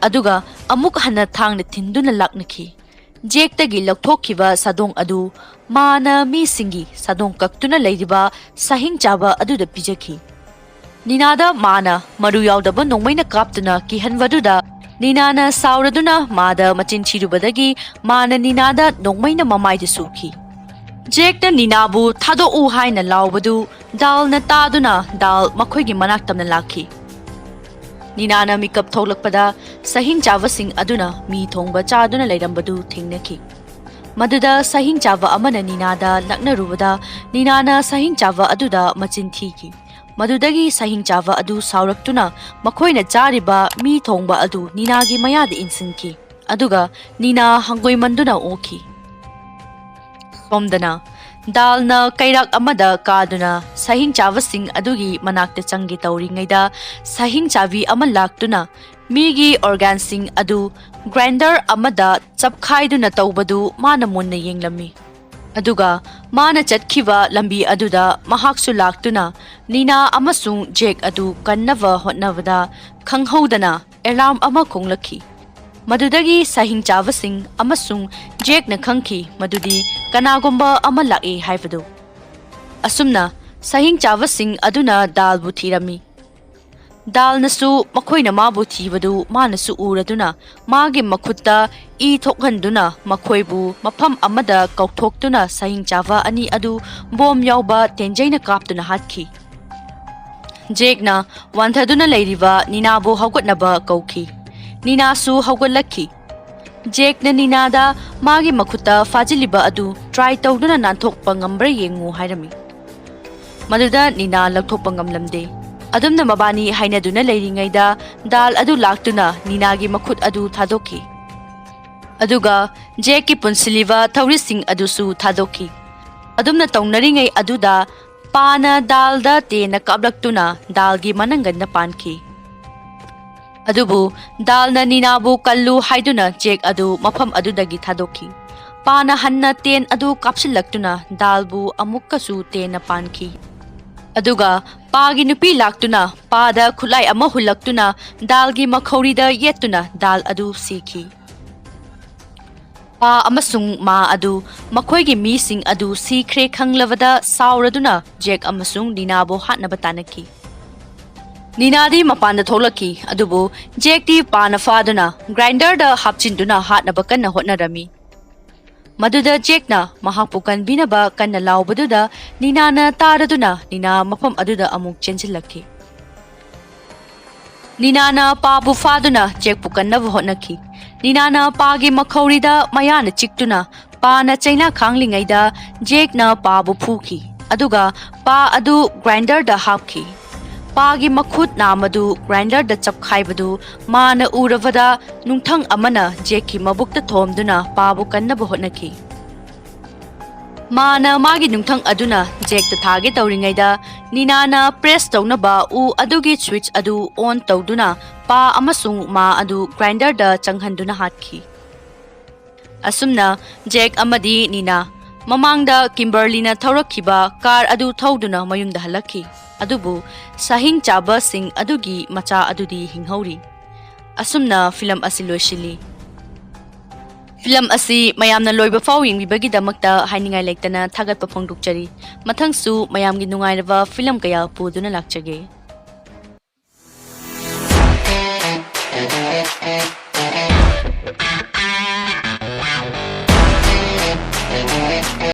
ꯑꯗꯨꯒ ꯑꯃꯨꯛ ꯍꯟꯅ ꯊꯥꯡꯅ ꯊꯤꯟꯗꯨꯅ ꯂꯥꯛꯅꯈꯤ꯫ ꯖꯦꯛꯇꯒꯤ ꯂꯧꯊꯣꯛꯈꯤꯕ ꯁꯥꯗꯣꯡ ꯑꯗꯨ ꯃꯥꯅ ꯃꯤꯁꯤꯡꯒꯤ ꯁꯥꯗꯣꯡ ꯀꯛꯇꯨꯅ ꯂꯩꯔꯤꯕ ꯁꯥꯍꯤꯡ ꯆꯥꯕ ꯑꯗꯨꯗ ꯄꯤꯖꯈꯤ꯫ ꯅꯤꯅꯥꯗ ꯃꯥꯅ ꯃꯔꯨ ꯌꯥꯎꯗꯕ ꯅꯣꯡꯃꯩꯅ ꯀꯥꯞꯇꯨꯅ ꯀꯤꯍꯟꯕꯗꯨꯗ ꯅꯤꯅꯥꯅ ꯁꯥꯎꯔꯗꯨꯅ ꯃꯥꯗ ꯃꯆꯤꯟ ꯊꯤꯔꯨꯕꯗꯒꯤ ꯃꯥꯅ ꯅꯤꯅꯥꯗ ꯅꯣꯡꯃꯩꯅ ꯃꯃꯥꯏꯗ ꯁꯨꯈꯤ꯫ ꯖꯦꯛꯅ ꯅꯤꯅꯥꯕꯨ "ꯊꯥꯗꯣꯛꯎ" ꯍꯥꯏꯅ ꯂꯥꯎꯕꯗꯨ ꯗꯥꯜꯅ ꯇꯥꯗꯨꯅ ꯗꯥꯜ ꯃꯈꯣꯏꯒꯤ ꯃꯅꯥꯛ ꯇꯝꯅ ꯂꯥꯛꯈꯤ꯫ ꯅꯤꯅꯥꯅ ꯃꯤꯀꯞ ꯊꯣꯛꯂꯛꯄꯗ ꯁꯍꯤꯡ ꯆꯥꯕꯁꯤꯡ ꯑꯗꯨꯅ ꯃꯤ ꯊꯣꯡꯕ ꯆꯥꯗꯨꯅ ꯂꯩꯔꯝꯕꯗꯨ ꯊꯦꯡꯅꯈꯤ꯫ ꯃꯗꯨꯗ ꯁꯍꯤꯡ ꯆꯥꯕ ꯑꯃꯅ ꯅꯤꯅꯥꯗ ꯂꯛꯅꯔꯨꯕꯗ ꯅꯤꯅꯥꯅ ꯁꯍꯤꯡ ꯆꯥꯕ ꯑꯗꯨꯗ ꯃꯆꯤꯟ ꯊꯤꯈꯤ꯫ ꯃꯗꯨꯗꯒꯤ ꯁꯍꯤꯡ ꯆꯥꯕ ꯑꯗꯨ ꯁꯥꯎꯔꯛꯇꯨꯅ ꯃꯈꯣꯏꯅ ꯆꯥꯔꯤꯕ ꯃꯤ ꯊꯣꯡꯕ ꯑꯗꯨ ꯅꯤꯅꯥꯒꯤ ꯃꯌꯥꯗ ꯏꯟꯁꯤꯟꯈꯤ꯫ ꯑꯗꯨꯒ ꯅꯤꯅꯥ ꯍꯪꯒꯣꯏꯃꯟꯗꯨꯅ ꯑꯣꯛꯈꯤ꯫ ꯁꯣꯝꯗꯅ ꯗꯥꯜꯅ ꯀꯩꯔꯥꯛ ꯑꯃꯗ ꯀꯥꯗꯨꯅ ꯁꯍꯤꯡ ꯆꯥꯕꯁꯤꯡ ꯑꯗꯨꯒꯤ ꯃꯅꯥꯛꯇ ꯆꯪꯒꯦ ꯇꯧꯔꯤꯉꯩꯗ ꯁꯍꯤꯡ ꯆꯥꯕꯤ ꯑꯃ ꯂꯥꯛꯇꯨꯅ ꯃꯤꯒꯤ ꯑꯣꯔꯒꯥꯟꯁꯤꯡ ꯑꯗꯨ ꯒ꯭ꯔꯥꯏꯟꯗꯔ ꯑꯃꯗ ꯆꯞꯈꯥꯏꯗꯨꯅ ꯇꯧꯕꯗꯨ ꯃꯥꯅ ꯃꯨꯟꯅ ꯌꯦꯡꯂꯝꯃꯤ꯫ ꯑꯗꯨꯒ ꯃꯥꯅ ꯆꯠꯈꯤꯕ ꯂꯝꯕꯤ ꯑꯗꯨꯗ ꯃꯍꯥꯛꯁꯨ ꯂꯥꯛꯇꯨꯅ ꯅꯤꯅꯥ ꯑꯃꯁꯨꯡ ꯖꯦꯛ ꯑꯗꯨ ꯀꯟꯅꯕ ꯍꯣꯠꯅꯕꯗ ꯈꯪꯍꯧꯗꯅ ꯑꯦꯂꯥꯔꯝ ꯑꯃ ꯈꯣꯡꯂꯛꯈꯤ꯫ ꯃꯗꯨꯗꯒꯤ ꯁꯍꯤꯡ ꯆꯥꯕꯁꯤꯡ ꯑꯃꯁꯨꯡ ꯖꯦꯛꯅ ꯈꯪꯈꯤ ꯃꯗꯨꯗꯤ ꯀꯅꯥꯒꯨꯝꯕ ꯑꯃ ꯂꯥꯛꯏ ꯍꯥꯏꯕꯗꯨ꯫ ꯑꯁꯨꯝꯅ ꯁꯍꯤꯡ ꯆꯥꯕꯁꯤꯡ ꯑꯗꯨꯅ ꯗꯥꯜꯕꯨ ꯊꯤꯔꯝꯃꯤ꯫ ꯗꯥꯜꯅꯁꯨ ꯃꯈꯣꯏꯅ ꯃꯥꯕꯨ ꯊꯤꯕꯗꯨ ꯃꯥꯅꯁꯨ ꯎꯔꯗꯨꯅ ꯃꯥꯒꯤ ꯃꯈꯨꯠꯇ ꯏ ꯊꯣꯛꯍꯟꯗꯨꯅ ꯃꯈꯣꯏꯕꯨ ꯃꯐꯝ ꯑꯃꯗ ꯀꯧꯊꯣꯛꯇꯨꯅ ꯁꯍꯤꯡ ꯆꯥꯕ ꯑꯅꯤ ꯑꯗꯨ ꯕꯣꯝ ꯌꯥꯎꯕ ꯇꯦꯟꯖꯩꯅ ꯀꯥꯞꯇꯨꯅ ꯍꯥꯠꯈꯤ꯫ ꯖꯦꯛꯅ ꯋꯥꯟꯊꯗꯨꯅ ꯂꯩꯔꯤꯕ ꯅꯤꯅꯥꯕꯨ ꯍꯧꯒꯠꯅꯕ ꯀꯧꯈꯤ꯫ ꯅꯤꯅꯥꯁꯨ ꯍꯧꯒꯠꯂꯛꯈꯤ꯫ ꯖꯦꯛꯅ ꯅꯤꯅꯥꯗ ꯃꯥꯒꯤ ꯃꯈꯨꯠꯇ ꯐꯥꯖꯤꯜꯂꯤꯕ ꯑꯗꯨ try ꯇꯧꯗꯨꯅ ꯅꯥꯟꯊꯣꯛꯄ ꯉꯝꯕ꯭ꯔꯥ ꯌꯦꯡꯉꯨ ꯍꯥꯏꯔꯝꯃꯤ꯫ ꯃꯗꯨꯗ ꯅꯤꯅꯥ ꯂꯧꯊꯣꯛꯄ ꯉꯝꯂꯝꯗꯦ꯫ ꯑꯗꯨꯝꯅ ꯃꯕꯥꯅꯤ ꯍꯥꯏꯅꯗꯨꯅ ꯂꯩꯔꯤꯉꯩꯗ ꯗꯥꯜ ꯑꯗꯨ ꯂꯥꯛꯇꯨꯅ ꯅꯤꯅꯥꯒꯤ ꯃꯈꯨꯠ ꯑꯗꯨ ꯊꯥꯗꯣꯛꯈꯤ꯫ ꯑꯗꯨꯒ ꯖꯦꯛꯀꯤ ꯄꯨꯟꯁꯤꯜꯂꯤꯕ ꯊꯧꯔꯤꯁꯤꯡ ꯑꯗꯨꯁꯨ ꯊꯥꯗꯣꯛꯈꯤ꯫ ꯑꯗꯨꯝꯅ ꯇꯧꯅꯔꯤꯉꯩ ꯑꯗꯨꯗ ꯄꯥꯅ ꯗꯥꯜꯗ ꯇꯦꯟꯅ ꯀꯥꯞꯂꯛꯇꯨꯅ ꯗꯥꯜꯒꯤ ꯃꯅꯪꯒꯟꯗ ꯄꯥꯟꯈꯤ꯫ ꯑꯗꯨꯕꯨ ꯗꯥꯜꯅ ꯅꯤꯅꯥꯕꯨ ꯀꯜꯂꯨ ꯍꯥꯏꯗꯨꯅ ꯖꯦꯛ ꯑꯗꯨ ꯃꯐꯝ ꯑꯗꯨꯗꯒꯤ ꯊꯥꯗꯣꯛꯈꯤ꯫ ꯄꯥꯅ ꯍꯟꯅ ꯇꯦꯟ ꯑꯗꯨ ꯀꯥꯞꯁꯤꯜꯂꯛꯇꯨꯅ ꯗꯥꯜꯕꯨ ꯑꯃꯨꯛꯀꯁꯨ ꯇꯦꯟꯅ ꯄꯥꯟꯈꯤ꯫ ꯑꯗꯨꯒ ꯄꯥꯒꯤ ꯅꯨꯄꯤ ꯂꯥꯛꯇꯨꯅ ꯄꯥꯗ ꯈꯨꯠꯂꯥꯏ ꯑꯃ ꯍꯨꯜꯂꯛꯇꯨꯅ ꯗꯥꯜꯒꯤ ꯃꯈꯧꯔꯤꯗ ꯌꯦꯠꯇꯨꯅ ꯗꯥꯜ ꯑꯗꯨ ꯁꯤꯈꯤ꯫ ꯄꯥ ꯑꯃꯁꯨꯡ ꯃꯥ ꯑꯗꯨ ꯃꯈꯣꯏꯒꯤ ꯃꯤꯁꯤꯡ ꯑꯗꯨ ꯁꯤꯈ꯭ꯔꯦ ꯈꯪꯂꯕꯗ ꯁꯥꯎꯔꯗꯨꯅ ꯖꯦꯛ ꯑꯃꯁꯨꯡ ꯅꯤꯅꯥꯕꯨ ꯍꯥꯠꯅꯕ ꯇꯥꯟꯅꯈꯤ꯫ ꯅꯤꯅꯥꯗꯤ ꯃꯄꯥꯟꯗ ꯊꯣꯛꯂꯛꯈꯤ, ꯑꯗꯨꯕꯨ ꯖꯦꯛꯇꯤ ꯄꯥꯅ ꯐꯥꯗꯨꯅ ꯒ꯭ꯔꯥꯏꯟꯗꯔꯗ ꯍꯥꯞꯆꯤꯟꯗꯨꯅ ꯍꯥꯠꯅꯕ ꯀꯟꯅ ꯍꯣꯠꯅꯔꯝꯃꯤ꯫ ꯃꯗꯨꯗ ꯖꯦꯛꯅ ꯃꯍꯥꯛꯄꯨ ꯀꯟꯕꯤꯅꯕ ꯀꯟꯅ ꯂꯥꯎꯕꯗꯨꯗ ꯅꯤꯅꯥꯅ ꯇꯥꯔꯗꯨꯅ ꯅꯤꯅꯥ ꯃꯐꯝ ꯑꯗꯨꯗ ꯑꯃꯨꯛ ꯆꯦꯟꯁꯤꯜꯂꯛꯈꯤ꯫ ꯅꯤꯅꯥꯅ ꯄꯥꯕꯨ ꯐꯥꯗꯨꯅ ꯖꯦꯛꯄꯨ ꯀꯟꯅꯕ ꯍꯣꯠꯅꯈꯤ꯫ ꯅꯤꯅꯥꯅ ꯄꯥꯒꯤ ꯃꯈꯧꯔꯤꯗ ꯃꯌꯥꯅ ꯆꯤꯛꯇꯨꯅ ꯄꯥꯅ ꯆꯩꯅꯥ ꯈꯥꯡꯂꯤꯉꯩꯗ ꯖꯦꯛꯅ ꯄꯥꯕꯨ ꯐꯨꯈꯤ, ꯑꯗꯨꯒ ꯄꯥ ꯑꯗꯨ ꯒ꯭ꯔꯥꯏꯟꯗꯔꯗ ꯍꯥꯞꯈꯤ꯫ ꯄꯥꯒꯤ ꯃꯈꯨꯠ ꯅꯥꯝꯃꯗꯨ ꯒ꯭ꯔꯥꯏꯟꯗꯔꯗ ꯆꯞꯈꯥꯏꯕꯗꯨ ꯃꯥꯅ ꯎꯔꯕꯗ ꯅꯨꯡꯊꯪ ꯑꯃꯅ ꯖꯦꯛꯀꯤ ꯃꯕꯨꯛꯇ ꯊꯣꯝꯗꯨꯅ ꯄꯥꯕꯨ ꯀꯟꯅꯕ ꯍꯣꯠꯅꯈꯤ꯫ ꯃꯥꯅ ꯃꯥꯒꯤ ꯅꯨꯡꯊꯪ ꯑꯗꯨꯅ ꯖꯦꯛꯇ ꯊꯥꯒꯦ ꯇꯧꯔꯤꯉꯩꯗ ꯅꯤꯅꯥꯅ ꯄ꯭ꯔꯦꯁ ꯇꯧꯅꯕ ꯎ ꯑꯗꯨꯒꯤ ꯁ꯭ꯋꯤꯆ ꯑꯗꯨ ꯑꯣꯟ ꯇꯧꯗꯨꯅ ꯄꯥ ꯑꯃꯁꯨꯡ ꯃꯥ ꯑꯗꯨ ꯒ꯭ꯔꯥꯏꯟꯗꯔꯗ ꯆꯪꯍꯟꯗꯨꯅ ꯍꯥꯠꯈꯤ꯫ ꯑꯁꯨꯝꯅ ꯖꯦꯛ ꯑꯃꯗꯤ ꯅꯤꯅꯥ ꯃꯃꯥꯡꯗ ꯀꯤꯝꯕꯔꯂꯤꯅ ꯊꯧꯔꯛꯈꯤꯕ ꯀꯥꯔ ꯑꯗꯨ ꯊꯧꯗꯨꯅ ꯃꯌꯨꯝꯗ ꯍꯜꯂꯛꯈꯤ꯫ ꯑꯗꯨꯕꯨ ꯁꯥꯍꯤꯡ ꯆꯥꯕꯁꯤꯡ ꯑꯗꯨꯒꯤ ꯃꯆꯥ ꯑꯗꯨꯗꯤ ꯍꯤꯡꯍꯧꯔꯤ꯫ ꯑꯁꯨꯝꯅ ꯐꯤꯂꯝ ꯑꯁꯤ ꯂꯣꯏꯁꯤꯜꯂꯤ꯫ ꯐꯤꯂꯝ ꯑꯁꯤ ꯃꯌꯥꯝꯅ ꯂꯣꯏꯕ ꯐꯥꯎ ꯌꯦꯡꯕꯤꯕꯒꯤꯗꯃꯛꯇ ꯍꯥꯏꯅꯤꯡꯉꯥꯏ ꯂꯩꯇꯅ ꯊꯥꯒꯠꯄ ꯐꯣꯡꯗꯣꯛꯆꯔꯤ꯫ ꯃꯊꯪꯁꯨ ꯃꯌꯥꯝꯒꯤ ꯅꯨꯡꯉꯥꯏꯔꯕ ꯐꯤꯂꯝ ꯀꯌꯥ ꯄꯨꯗꯨꯅ ꯂꯥꯛꯆꯒꯦ꯫